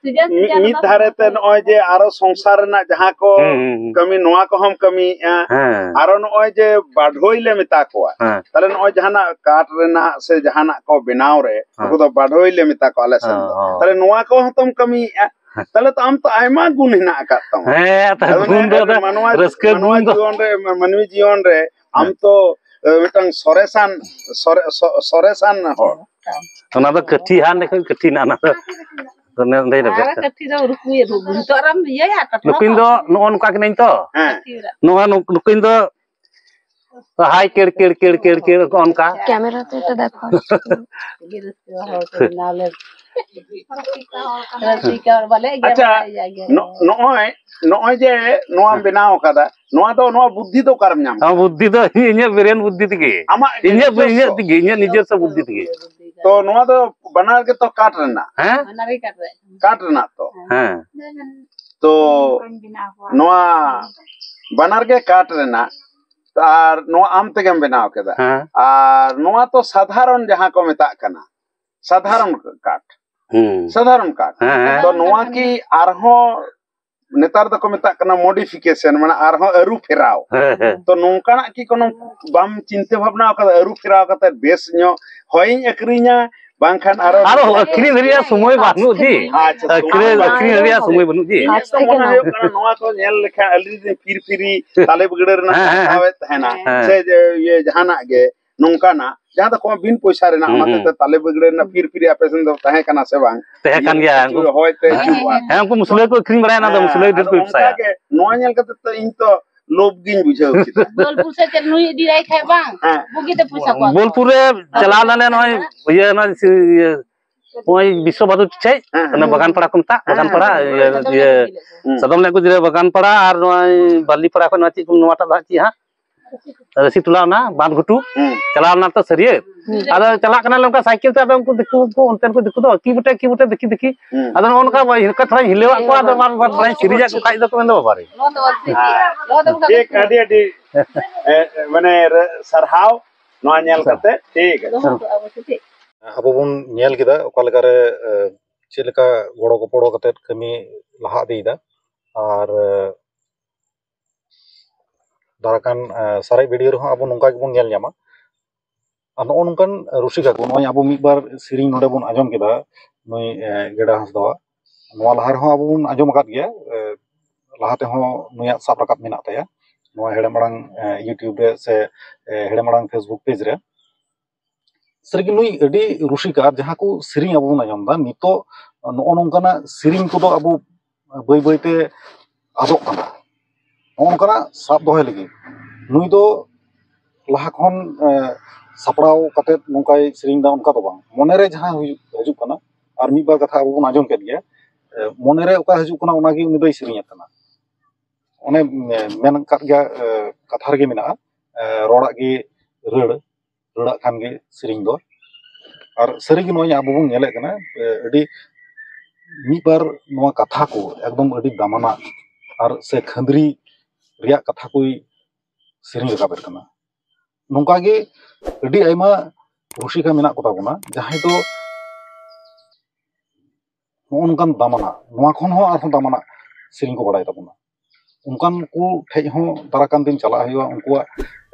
ᱢᱤᱫ, ᱢᱤᱫ ᱫᱷᱟᱨᱮ ᱛᱮ ᱱᱚᱜᱼᱚᱭ ᱡᱮ ᱟᱨᱚ ᱥᱚᱝᱥᱟᱨ ᱨᱮᱱᱟᱜ ᱡᱟᱦᱟᱸ ᱠᱚ ᱦᱩᱸ, ᱦᱩᱸ, ᱦᱩᱸ᱾ ᱠᱟᱹᱢᱤ, ᱱᱚᱣᱟ ᱠᱚᱦᱚᱸᱢ ᱠᱟᱹᱢᱤᱭᱮᱫᱼᱟ, ᱦᱮᱸ᱾ ᱟᱨᱚ ᱱᱚᱜᱼᱚᱭ ᱡᱮ ᱵᱟᱰᱷᱳᱭ ᱞᱮ ᱢᱮᱛᱟ ᱠᱚᱣᱟ, ᱦᱮᱸ᱾ ᱛᱟᱦᱞᱮ ᱱᱚᱜᱼᱚᱭ ᱡᱟᱦᱟᱱᱟᱜ ᱠᱟᱴ ᱨᱮᱱᱟᱜ ᱥᱮ ᱡᱟᱦᱟᱱᱟᱜ ᱠᱚ ᱵᱮᱱᱟᱣ ᱨᱮ, ᱦᱮᱸ᱾ ᱩᱱᱠᱩ ᱫᱚ ᱵᱟᱰᱷᱳᱭ ᱞᱮ ᱢᱮᱛᱟ ᱠᱚᱣᱟ ᱟᱞᱮ ᱥᱮᱱ ᱫᱚ᱾ ᱦᱮᱸ, ᱦᱮᱸ᱾ ᱛᱟᱦᱞᱮ ᱱᱚᱣᱟ ᱠᱚᱦᱚᱸ ᱛᱚᱢ ᱠᱟᱹᱢᱤᱭᱮᱫᱼᱟ, ᱛᱟᱦᱞᱮ ᱛᱚ ᱟᱢ ᱛᱚ ᱟᱭᱢᱟ ᱜᱩᱱ ᱦᱮᱱᱟᱜ ᱟᱠᱟᱫ ᱛᱟᱢᱟ᱾ ᱦᱮᱸ, ᱛᱟᱦᱞᱮ ᱟᱫᱚ ᱜᱩᱱ ᱫᱚ ᱢᱟᱱᱮ ᱟᱫᱚ ᱢᱟᱱᱣᱟ, ᱨᱟᱹᱥᱠᱟᱹ ᱢᱟᱱᱣᱟ ᱜᱩᱱ ᱫᱚ᱾ ᱡᱤᱭᱚᱱ ᱨᱮ, ᱢᱟᱹᱱᱢᱤ ᱡᱤᱭᱚᱱ ᱨᱮ ᱟᱢ ᱦᱮᱸ᱾ ᱛᱚ, ᱮ, ᱢᱤᱫᱴᱟᱝ ᱥᱚᱨᱮᱥᱟᱱ, ᱥᱚᱨᱮ-, ᱥᱚ-, ᱥᱚᱨᱮᱥᱟᱱ ᱦᱚᱲ᱾ ᱚᱱᱟ ᱫᱚ ᱠᱟᱹᱴᱷᱤ ᱦᱟᱱ ᱞᱮᱠᱷᱟᱱ ᱠᱟᱹᱴᱷᱤ ᱦᱮᱱᱟᱜᱼᱟ, ᱚᱱᱟ ᱫᱚ᱾ ᱚᱱᱮ ᱚᱸᱰᱮ ᱨᱮᱵᱮᱫ ᱟᱨ ᱠᱟᱜ᱾ ᱠᱟᱹᱴᱷᱤ ᱫᱚ ᱨᱩᱠᱩᱭᱮᱫ ᱨᱩᱠᱩ᱾ ᱱᱤᱛᱚᱜ ᱟᱨ ᱟᱢ ᱤᱭᱟᱹᱭᱟ, ᱴᱟᱴᱟ ᱱᱩᱠᱤᱱ ᱫᱚ ᱫᱚ᱾ ᱱᱚᱜᱼᱚ ᱱᱚᱝᱠᱟ ᱠᱤᱱᱟᱹᱧ ᱛᱚ᱾ ᱦᱮᱸ᱾ ᱠᱟᱹᱴᱷᱤ ᱨᱮ᱾ ᱱᱚᱣᱟ ᱱᱩᱠ-, ᱱᱩᱠᱤᱱ ᱫᱚ ᱦᱟᱭ ᱠᱮᱲ, ᱠᱮᱲ, ᱠᱮᱲ, ᱠᱮᱲ, ᱠᱮᱲ, ᱚᱱᱠᱟ᱾ ᱠᱮᱢᱮᱨᱟ ᱛᱮ ᱮᱴᱟ ᱫᱮᱠᱷᱟᱣ᱾ ᱟᱹᱰᱤ ᱨᱟᱹᱥᱠᱟᱹ ᱦᱚᱲ ᱠᱚ ᱵᱮᱱᱟᱣ ᱞᱮ᱾ ᱨᱟᱹᱥᱠᱟᱹ ᱦᱚᱲ ᱵᱟᱞᱮ ᱮᱜᱮᱨ ᱟᱪᱪᱷᱟ, ᱵᱟᱲᱟᱭ ᱜᱮᱭᱟ, ᱮᱜᱮᱨ᱾ ᱱᱚ-, ᱱᱚᱜᱼᱚᱭ, ᱱᱚᱜᱼᱚᱭ ᱡᱮ ᱱᱚᱣᱟᱢ ᱦᱮᱸ᱾ ᱵᱮᱱᱟᱣ ᱟᱠᱟᱫᱟ, ᱱᱚᱣᱟ ᱫᱚ, ᱱᱚᱣᱟ ᱵᱩᱫᱽᱫᱷᱤ ᱫᱚ ᱚᱠᱟᱨᱮᱢ ᱧᱟᱢ ᱱᱚᱣᱟ ᱠᱟᱫᱟ? ᱵᱩᱫᱽᱫᱷᱤ ᱫᱚ ᱤᱧᱟᱹᱜ ᱵᱨᱮᱱ ᱵᱩᱫᱽᱫᱷᱤ ᱛᱮᱜᱮ᱾ ᱟᱢᱟᱜ ᱜᱮ ᱤᱧᱟᱹᱜ ᱵᱩ-, ᱱᱤᱡᱚᱥᱥᱚ? ᱤᱧᱟᱹᱜ ᱛᱮᱜᱮ, ᱤᱧᱟᱹᱜ ᱱᱤᱡᱚᱥᱥᱚ ᱵᱩᱫᱽᱫᱷᱤ ᱛᱮᱜᱮ᱾ ᱛᱚ ᱱᱚᱣᱟ ᱫᱚ ᱵᱟᱱᱟᱨ ᱜᱮᱛᱚ ᱠᱟᱴ ᱨᱮᱱᱟᱜ᱾ ᱦᱮᱸ? ᱵᱟᱱᱟᱨ ᱜᱮ ᱠᱟᱴ ᱨᱮ᱾ ᱠᱟᱴ ᱨᱮᱱᱟᱜ ᱛᱚ᱾ ᱦᱮᱸ᱾ ᱛᱚ ᱱᱚᱣᱟ ᱵᱟᱱᱟᱨ ᱜᱮ ᱠᱟᱴ ᱨᱮᱱᱟᱜ, ᱟᱨ ᱱᱚᱣᱟ ᱟᱢ ᱛᱮᱜᱮᱢ ᱵᱮᱱᱟᱣ ᱠᱮᱫᱟ᱾ ᱦᱮᱸ᱾ ᱟᱨ ᱱᱚᱣᱟ ᱛᱚ ᱥᱟᱫᱷᱟᱨᱚᱱ ᱡᱟᱦᱟᱸ ᱠᱚ ᱢᱮᱛᱟᱜ ᱠᱟᱱᱟ, ᱥᱟᱫᱷᱟᱨᱚᱱ ᱠᱟᱴ᱾ ᱦᱩᱸ᱾ ᱥᱟᱫᱷᱟᱨᱚᱱ ᱠᱟᱴ᱾ ᱦᱮᱸ, ᱦᱮᱸ᱾ ᱛᱚ ᱱᱚᱣᱟ ᱠᱤ ᱟᱨᱦᱚᱸ ᱱᱮᱛᱟᱨ ᱫᱚᱠᱚ ᱢᱮᱛᱟᱜ ᱠᱟᱱᱟ modification, ᱢᱟᱱᱮ ᱟᱨᱦᱚᱸ ᱟᱹᱨᱩ ᱯᱷᱮᱨᱟᱣ᱾ ᱦᱮᱸ, ᱦᱮᱸ᱾ ᱛᱚ ᱱᱚᱝᱠᱟᱱᱟᱜ ᱠᱤ ᱠᱳᱱᱳ ᱵᱟᱢ ᱪᱤᱱᱛᱟᱹ ᱵᱷᱟᱵᱽᱱᱟ ᱟᱠᱟᱫᱟ, ᱟᱹᱨᱩ ᱯᱷᱮᱨᱟᱣ ᱠᱟᱛᱮ ᱵᱮᱥ ᱧᱚᱜ ᱦᱚᱭᱤᱧ ᱟᱹᱠᱷᱨᱤᱧᱟ, ᱵᱟᱝᱠᱷᱟᱱ ᱟᱨᱚ ᱟᱨᱚ ᱟᱹᱠᱷᱨᱤᱧ ᱨᱮᱭᱟᱜ ᱥᱚᱢᱚᱭ ᱵᱟᱹᱱᱩᱜ ᱡᱮ᱾ ᱟᱪᱪᱷᱟ, ᱟᱹᱠᱷᱨᱤᱧ, ᱥᱚᱢᱚᱭ ᱟᱹᱠᱷᱨᱤᱧ ᱨᱮᱭᱟᱜ ᱥᱚᱢᱚᱭ ᱵᱟᱹᱱᱩᱜ ᱡᱮ᱾ ᱤᱧᱟᱹᱜ ᱛᱚ ᱢᱚᱱᱮ ᱦᱩᱭᱩᱜ ᱠᱟᱱᱟ, ᱱᱚᱣᱟ ᱠᱚ ᱧᱮᱞ ᱞᱮᱠᱷᱟᱱ ᱟᱹᱞᱤᱧ ᱡᱩᱫᱤ ᱯᱷᱤᱨ ᱯᱷᱤᱨᱤ ᱦᱮᱸ, ᱛᱟᱞᱮ ᱵᱟᱹᱜᱲᱟᱹ ᱨᱮᱱᱟᱜ ᱦᱮᱸ, ᱦᱮᱸ᱾ ᱦᱟᱛᱟᱣᱮᱫ ᱛᱟᱦᱮᱱᱟ, ᱦᱮᱸ᱾ ᱥᱮ ᱡᱮ ᱤᱭᱟᱹ ᱡᱟᱦᱟᱱᱟᱜ ᱜᱮ ᱱᱚᱝᱠᱟᱱᱟᱜ, ᱡᱟᱦᱟᱸ ᱫᱚ ᱠᱚᱱᱚ ᱵᱤᱱ ᱯᱚᱭᱥᱟ ᱨᱮᱱᱟᱜ, ᱦᱩᱸ, ᱚᱱᱟ ᱦᱚᱛᱮᱡ ᱦᱩᱸ᱾ ᱛᱮ ᱛᱟᱞᱮ ᱵᱟᱹᱜᱲᱟᱹ ᱨᱮᱱᱟᱜ ᱯᱷᱤᱨ ᱯᱷᱤᱨᱤ ᱟᱯᱮ ᱥᱮᱱ ᱫᱚ ᱛᱟᱦᱮᱸ ᱠᱟᱱᱟ ᱥᱮ ᱵᱟᱝ? ᱛᱟᱦᱮᱸ ᱠᱟᱱ ᱜᱮᱭᱟ, ᱩᱱᱠᱩ ᱦᱚᱭ ᱛᱮ ᱦᱮᱸ, ᱦᱤᱡᱩᱜᱼᱟ᱾ ᱦᱮᱸ, ᱩᱱᱠᱩ ᱢᱩᱥᱞᱟᱹ ᱠᱚ ᱟᱹᱠᱷᱨᱤᱧ ᱵᱟᱲᱟᱭᱟ, ᱚᱱᱟ ᱫᱚ ᱦᱮᱸ, ᱢᱩᱥᱞᱟᱹ ᱰᱷᱮᱨ ᱟᱫᱚ ᱠᱚ ᱵᱮᱵᱥᱟᱭᱟ᱾ ᱚᱱᱠᱟ ᱜᱮ ᱱᱚᱣᱟ ᱧᱮᱞ ᱠᱟᱛᱮ ᱛᱚ ᱤᱧ ᱛᱚ ᱞᱳᱵᱷ ᱜᱤᱧ ᱵᱩᱡᱷᱟᱹᱣ ᱠᱮᱫᱟ᱾ ᱵᱳᱞᱯᱩᱨ ᱥᱮᱫ ᱪᱮᱫ ᱱᱩᱭ ᱤᱫᱤᱭᱟᱭ ᱠᱷᱟᱡ ᱵᱟᱝ? ᱦᱮᱸ᱾ ᱵᱩᱜᱤᱛᱮ ᱯᱚᱭᱥᱟ ᱠᱚ ᱟᱹᱜᱩ᱾ ᱵᱳᱞᱯᱩᱨ ᱨᱮ ᱪᱟᱞᱟᱣ ᱞᱮᱱᱟ ᱱᱚᱜᱼᱚᱭ ᱤᱭᱟᱹ ᱱᱚᱣᱟ ᱥᱤ-, ᱤᱭᱟᱹ ᱱᱚᱜᱼᱚᱭ ᱵᱤᱥᱥᱚ ᱵᱷᱟᱨᱚᱛᱤ ᱴᱷᱮᱡ, ᱦᱮᱸ, ᱚᱱᱟ ᱦᱮᱸ᱾ ᱵᱟᱜᱟᱱ ᱯᱟᱲᱟ ᱠᱚ ᱢᱮᱛᱟᱜ, ᱦᱮᱸ, ᱵᱟᱜᱟᱱ ᱦᱮᱸ, ᱯᱟᱲᱟ, ᱦᱮᱸ᱾ ᱤᱭᱟᱹ, ᱦᱮᱸ᱾ ᱤᱭᱟᱹ, ᱦᱩᱸ᱾ ᱥᱟᱫᱚᱢ ᱞᱮ ᱟᱹᱜᱩ ᱠᱮᱫᱟ ᱵᱟᱜᱟᱱ ᱯᱟᱲᱟ, ᱟᱨ ᱱᱚᱜᱼᱚᱭ ᱵᱟᱞᱤ ᱯᱟᱲᱟ ᱠᱷᱚᱱ ᱱᱚᱣᱟ ᱪᱮᱫ ᱠᱚ, ᱱᱚᱣᱟᱴᱟᱜ ᱫᱚ ᱦᱟᱸᱜ ᱪᱮᱫ ᱦᱟᱸᱜ? ᱨᱟᱹᱥᱤ ᱴᱚᱞᱟ ᱚᱱᱟ ᱵᱟᱸᱫᱷ ᱜᱷᱩᱴᱩ᱾ ᱦᱩᱸ᱾ ᱪᱟᱞᱟᱣ ᱞᱮᱱᱟ ᱛᱚ ᱥᱟᱹᱨᱭᱟᱹ᱾ ᱦᱩᱸ᱾ ᱟᱫᱚ ᱪᱟᱞᱟᱜ ᱠᱟᱱᱟᱞᱮ ᱚᱱᱠᱟ ᱥᱟᱭᱠᱮᱞ ᱛᱮ, ᱟᱫᱚ ᱩᱱᱠᱩ ᱫᱤᱠᱩ ᱠᱚ, ᱚᱱᱛᱮᱱ ᱠᱚ ᱫᱤᱠᱩ ᱫᱚ ᱠᱤ ᱵᱚᱴᱮ, ᱠᱤ ᱵᱚᱴᱮ, ᱫᱮᱠᱷᱤ, ᱫᱮᱠᱷᱤ᱾ ᱦᱩᱸ᱾ ᱟᱫᱚ ᱱᱚᱜᱼᱚ ᱱᱚᱝᱠᱟ ᱦᱤᱨᱠᱟᱹ ᱛᱷᱚᱲᱟᱧ ᱦᱤᱞᱟᱹᱣᱟᱫ ᱠᱚᱣᱟ, ᱟᱫᱚ ᱵᱟᱨ, ᱵᱟᱨ ᱛᱷᱚᱲᱟᱧ ᱥᱤᱨᱤᱧᱟᱜ ᱠᱚ ᱠᱷᱟᱡ ᱫᱚᱠᱚ ᱢᱮᱱᱫᱟ, "ᱵᱟᱵᱟ ᱨᱮ!" ᱱᱚᱣᱟ ᱫᱚ ᱚᱞ ᱪᱤᱠᱤ᱾ ᱦᱮᱸ᱾ ᱱᱚᱣᱟ ᱫᱚ ᱴᱷᱤᱠ, ᱟᱹᱰᱤ, ᱟᱹᱰᱤ, ᱮ, ᱮ, ᱢᱟᱱᱮ, ᱨᱮ-, ᱥᱟᱨᱦᱟᱣ ᱱᱚᱣᱟ ᱧᱮᱞ ᱟᱪᱪᱷᱟ᱾ ᱠᱟᱛᱮ᱾ ᱴᱷᱤᱠ ᱟᱪᱷᱮ᱾ ᱫᱚᱦᱚ ᱦᱚᱴᱚ ᱠᱟᱜᱼᱟ ᱵᱚ ᱥᱮ ᱪᱮᱫ? ᱟᱵᱚ ᱵᱚᱱ ᱧᱮᱞ ᱠᱮᱫᱟ ᱚᱠᱟ ᱞᱮᱠᱟᱨᱮ, ᱮ, ᱪᱮᱫ ᱞᱮᱠᱟ ᱜᱚᱲᱚ ᱜᱚᱯᱚᱲᱚ ᱠᱟᱛᱮ ᱠᱟᱹᱢᱤ ᱞᱟᱦᱟ ᱤᱫᱤᱭᱮᱫᱟ, ᱟᱨ, ᱮ, ᱫᱟᱨᱟᱭ ᱠᱟᱱ, ᱮ, ᱥᱟᱨᱮᱡ ᱵᱷᱤᱰᱤᱭᱳ ᱨᱮᱦᱚᱸ ᱟᱵᱚ ᱱᱚᱝᱠᱟ ᱜᱮᱵᱚᱱ ᱧᱮᱞ ᱧᱟᱢᱟ᱾ ᱟᱨ ᱱᱚᱜᱼᱚ ᱱᱚᱝᱠᱟᱱ ᱨᱩᱥᱤᱠᱟ ᱠᱚ, ᱱᱚᱜᱼᱚᱭ ᱟᱵᱚ ᱢᱤᱫ ᱵᱟᱨ ᱥᱮᱨᱮᱧ ᱱᱚᱰᱮ ᱵᱚᱱ ᱟᱸᱡᱚᱢ ᱠᱮᱫᱟ, ᱱᱩᱭ, ᱮ, ᱜᱮᱰᱟ ᱦᱟᱸᱥᱫᱟᱣᱟᱜ, ᱱᱚᱣᱟ ᱞᱟᱦᱟ ᱨᱮᱦᱚᱸ ᱟᱵᱚ ᱵᱚᱱ ᱟᱸᱡᱚᱢ ᱟᱠᱟᱫ ᱜᱮᱭᱟ, ᱮ, ᱞᱟᱦᱟ ᱛᱮᱦᱚᱸ ᱱᱩᱭᱟᱜ ᱥᱟᱵ ᱨᱟᱠᱟᱵ ᱢᱮᱱᱟᱜ ᱛᱟᱭᱟ ᱱᱚᱣᱟ ᱦᱮᱲᱮᱢ ᱟᱲᱟᱝ, ᱮ, YouTube ᱨᱮ ᱥᱮ, ᱮ, ᱦᱮᱲᱮᱢ ᱟᱲᱟᱝ Facebook page ᱨᱮ᱾ ᱥᱟᱹᱨᱤᱜᱮ ᱱᱩᱭ ᱟᱹᱰᱤ ᱨᱩᱥᱤᱠᱟ, ᱟᱨ ᱡᱟᱦᱟᱸ ᱠᱚ ᱥᱮᱨᱮᱧ ᱟᱵᱚ ᱵᱚᱱ ᱟᱸᱡᱚᱢ ᱮᱫᱟ ᱱᱤᱛᱚᱜ, ᱱᱚᱜᱼᱚ ᱱᱚᱝᱠᱟᱱᱟᱜ ᱥᱮᱨᱮᱧ ᱠᱚᱫᱚ ᱟᱵᱚ ᱵᱟᱹᱭ ᱵᱟᱹᱭᱛᱮ ᱟᱫᱚᱜ ᱠᱟᱱᱟ᱾ ᱱᱚᱜᱼᱚ ᱱᱚᱝᱠᱟᱱᱟᱜ ᱥᱟᱵ ᱫᱚᱦᱚᱭ ᱞᱟᱹᱜᱤᱫ ᱱᱩᱭ ᱫᱚ ᱞᱟᱦᱟ ᱠᱷᱚᱱ, ᱮ, ᱥᱟᱯᱲᱟᱣ ᱠᱟᱛᱮᱫ ᱱᱚᱝᱠᱟᱭ ᱥᱮᱨᱮᱧ ᱮᱫᱟ, ᱚᱱᱠᱟ ᱫᱚ ᱵᱟᱝ᱾ ᱢᱚᱱᱮᱨᱮ ᱡᱟᱦᱟᱸ ᱦᱩᱭᱩᱜ, ᱦᱤᱡᱩᱜ ᱠᱟᱱᱟ, ᱟᱨ ᱢᱤᱫ ᱵᱟᱨ ᱠᱟᱛᱷᱟ ᱟᱵᱚ ᱵᱚᱱ ᱟᱸᱡᱚᱢ ᱠᱮᱫ ᱜᱮᱭᱟ, ᱮ, ᱢᱚᱱᱮᱨᱮ ᱚᱠᱟ ᱦᱤᱡᱩᱜ ᱠᱟᱱᱟ, ᱚᱱᱟᱜᱮ ᱩᱱᱤ ᱫᱚᱭ ᱥᱮᱨᱮᱧᱮᱫ ᱠᱟᱱᱟ᱾ ᱚᱱᱮ, ᱮ, ᱢᱮᱱ ᱠᱟᱫ ᱜᱮᱭᱟ, ᱮ, ᱠᱟᱛᱷᱟ ᱨᱮᱜᱮ ᱢᱮᱱᱟᱜᱼᱟ, ᱮ, ᱨᱚᱲᱟᱜ ᱜᱮ ᱨᱟᱹᱲ, ᱨᱟᱹᱲᱟᱜ ᱠᱷᱟᱱ ᱜᱮ ᱥᱮᱨᱮᱧ ᱫᱚ᱾ ᱟᱨ ᱥᱟᱹᱨᱤᱜᱮ ᱱᱚᱜᱼᱚᱭ ᱟᱵᱚ ᱵᱚᱱ ᱧᱮᱞᱮᱫ ᱠᱟᱱᱟ, ᱮ, ᱟᱹᱰᱤ ᱢᱤᱫ ᱵᱟᱨ ᱱᱚᱣᱟ ᱠᱟᱛᱷᱟ ᱠᱚ ᱮᱠᱫᱚᱢ ᱟᱹᱰᱤ ᱫᱟᱢᱟᱱᱟᱜ ᱟᱨ ᱥᱮ ᱠᱷᱟᱹᱱᱫᱽᱨᱤ ᱨᱮᱭᱟᱜ ᱠᱟᱛᱷᱟ ᱠᱚᱭ ᱥᱮᱨᱮᱧ ᱨᱟᱠᱟᱵᱮᱫ ᱠᱟᱱᱟ᱾ ᱱᱚᱝᱠᱟ ᱜᱮ ᱟᱹᱰᱤ ᱟᱭᱢᱟ ᱨᱩᱥᱤᱠᱟ ᱢᱮᱱᱟᱜ ᱠᱚᱛᱟ ᱵᱚᱱᱟ, ᱡᱟᱦᱟᱸᱭ ᱫᱚ ᱱᱚᱜᱼᱚ ᱱᱚᱝᱠᱟᱱ ᱫᱟᱢᱟᱱᱟᱜ, ᱱᱚᱣᱟ ᱠᱷᱚᱱ ᱦᱚᱸ ᱟᱨᱦᱚᱸ ᱫᱟᱢᱟᱱᱟᱜ ᱥᱮᱨᱮᱧ ᱠᱚ ᱵᱟᱲᱟᱭ ᱛᱟᱵᱚᱱᱟ᱾ ᱚᱱᱠᱟᱱ ᱠᱚ ᱴᱷᱮᱡ ᱦᱚᱸ ᱫᱟᱨᱟᱭ ᱠᱟᱱ ᱫᱤᱱ ᱪᱟᱞᱟᱜ ᱦᱩᱭᱩᱜᱼᱟ, ᱩᱱᱠᱩᱣᱟᱜ,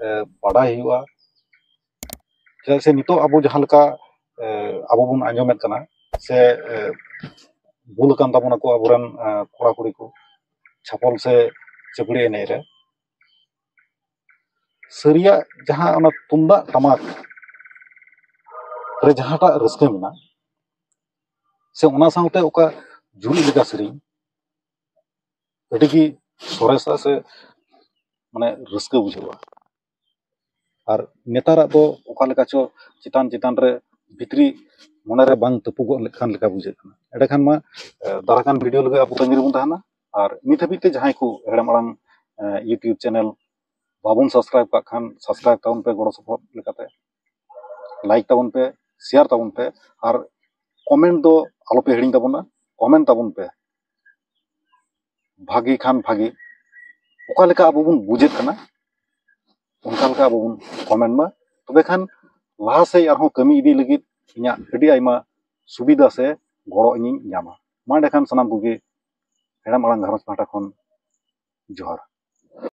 ᱮ, ᱵᱟᱰᱟᱭ ᱦᱩᱭᱩᱜᱼᱟ᱾ ᱪᱮᱫᱟᱜ ᱥᱮ ᱱᱤᱛᱚᱜ ᱟᱵᱚ ᱡᱟᱦᱟᱸ ᱞᱮᱠᱟ ᱟᱵᱚ ᱵᱚᱱ ᱟᱸᱡᱚᱢᱮᱫ ᱠᱟᱱᱟ ᱥᱮ ᱵᱩᱞ ᱟᱠᱟᱱ ᱛᱟᱵᱚᱱᱟᱠᱚ ᱟᱵᱚᱨᱮᱱ ᱠᱚᱲᱟ ᱠᱩᱲᱤ ᱠᱚ ᱪᱷᱟᱯᱚᱞ ᱥᱮ ᱪᱟᱹᱯᱲᱤ ᱮᱱᱮᱡ ᱨᱮ᱾ ᱥᱟᱹᱨᱤᱭᱟᱜ ᱡᱟᱦᱟᱸ ᱚᱱᱟ ᱛᱩᱢᱫᱟᱜ ᱴᱟᱢᱟᱠ ᱨᱮ ᱡᱟᱦᱟᱸᱴᱟᱜ ᱨᱟᱹᱥᱠᱟᱹ ᱢᱮᱱᱟᱜ ᱥᱮ ᱚᱱᱟ ᱥᱟᱶᱛᱮ ᱚᱠᱟ ᱡᱩᱨᱤ ᱞᱮᱠᱟ ᱥᱮᱨᱮᱧ ᱟᱹᱰᱤ ᱜᱮ ᱥᱚᱨᱮᱥᱟ ᱥᱮ ᱢᱟᱱᱮ ᱨᱟᱹᱥᱠᱟᱹ ᱵᱩᱡᱷᱟᱹᱜᱼᱟ᱾ ᱟᱨ ᱱᱮᱛᱟᱨᱟᱜ ᱫᱚ ᱚᱠᱟ ᱞᱮᱠᱟ ᱪᱚ ᱪᱮᱛᱟᱱ ᱪᱮᱛᱟᱱ ᱨᱮ ᱵᱷᱤᱛᱨᱤ ᱢᱚᱱᱮᱨᱮ ᱵᱟᱝ ᱛᱟᱹᱯᱩᱜᱚᱜ ᱞᱮᱠᱟᱱ ᱞᱮᱠᱟ ᱵᱩᱡᱷᱟᱹᱜ ᱠᱟᱱᱟ᱾ ᱮᱸᱰᱮᱠᱷᱟᱱ ᱢᱟ ᱫᱟᱨᱟᱭ ᱠᱟᱱ ᱵᱷᱤᱰᱤᱭᱳ ᱞᱟᱹᱜᱤᱫ ᱟᱵᱚ ᱛᱟᱺᱜᱤ ᱨᱮᱵᱚᱱ ᱛᱟᱦᱮᱱᱟ᱾ ᱟᱨ ᱱᱤᱛ ᱦᱟᱹᱵᱤᱡ ᱛᱮ ᱡᱟᱦᱟᱸᱭ ᱠᱚ ᱦᱮᱲᱮᱢ ᱟᱲᱟᱝ YouTube ᱪᱮᱱᱮᱞ ᱵᱟᱵᱚᱱ ᱥᱟᱵᱥᱠᱨᱟᱭᱤᱵ ᱠᱟᱜ ᱠᱷᱟᱱ ᱥᱟᱵᱥᱠᱨᱟᱭᱤᱵ ᱛᱟᱵᱚᱱ ᱯᱮ ᱜᱚᱲᱚ ᱥᱚᱯᱚᱦᱚᱫ ᱞᱮᱠᱟᱛᱮ, ᱞᱟᱭᱤᱠ ᱛᱟᱵᱚᱱ ᱯᱮ, ᱥᱮᱭᱟᱨ ᱛᱟᱵᱚᱱ ᱯᱮ, ᱟᱨ ᱠᱚᱢᱮᱱᱴ ᱫᱚ ᱟᱞᱚᱯᱮ ᱦᱤᱲᱤᱧ ᱛᱟᱵᱚᱱᱟ, ᱠᱚᱢᱮᱱᱴ ᱛᱟᱵᱚᱱ ᱯᱮ᱾ ᱵᱷᱟᱜᱮ ᱠᱷᱟᱱ ᱵᱷᱟᱜᱮ, ᱚᱠᱟ ᱞᱮᱠᱟ ᱟᱵᱚ ᱵᱚᱱ ᱵᱩᱡᱮᱫ ᱠᱟᱱᱟ ᱚᱱᱠᱟ ᱞᱮᱠᱟ ᱟᱵᱚ ᱵᱚᱱ ᱠᱚᱢᱮᱱᱴ ᱢᱟ᱾ ᱛᱚᱵᱮ ᱠᱷᱟᱱ ᱞᱟᱦᱟ ᱥᱮᱫ ᱟᱨᱦᱚᱸ ᱠᱟᱹᱢᱤ ᱤᱫᱤ ᱞᱟᱹᱜᱤᱫ ᱤᱧᱟᱹᱜ ᱟᱹᱰᱤ ᱟᱭᱢᱟ ᱥᱩᱵᱤᱫᱷᱟ ᱥᱮ ᱜᱚᱲᱚ ᱤᱧᱤᱧ ᱧᱟᱢᱟ᱾ ᱢᱟ ᱮᱸᱰᱮᱠᱷᱟᱱ ᱥᱟᱱᱟᱢ ᱠᱚᱜᱮ ᱦᱮᱲᱮᱢ ᱟᱲᱟᱝ ᱜᱷᱟᱨᱚᱸᱡᱽ ᱯᱟᱦᱴᱟ ᱠᱷᱚᱱ ᱡᱚᱦᱟᱨ᱾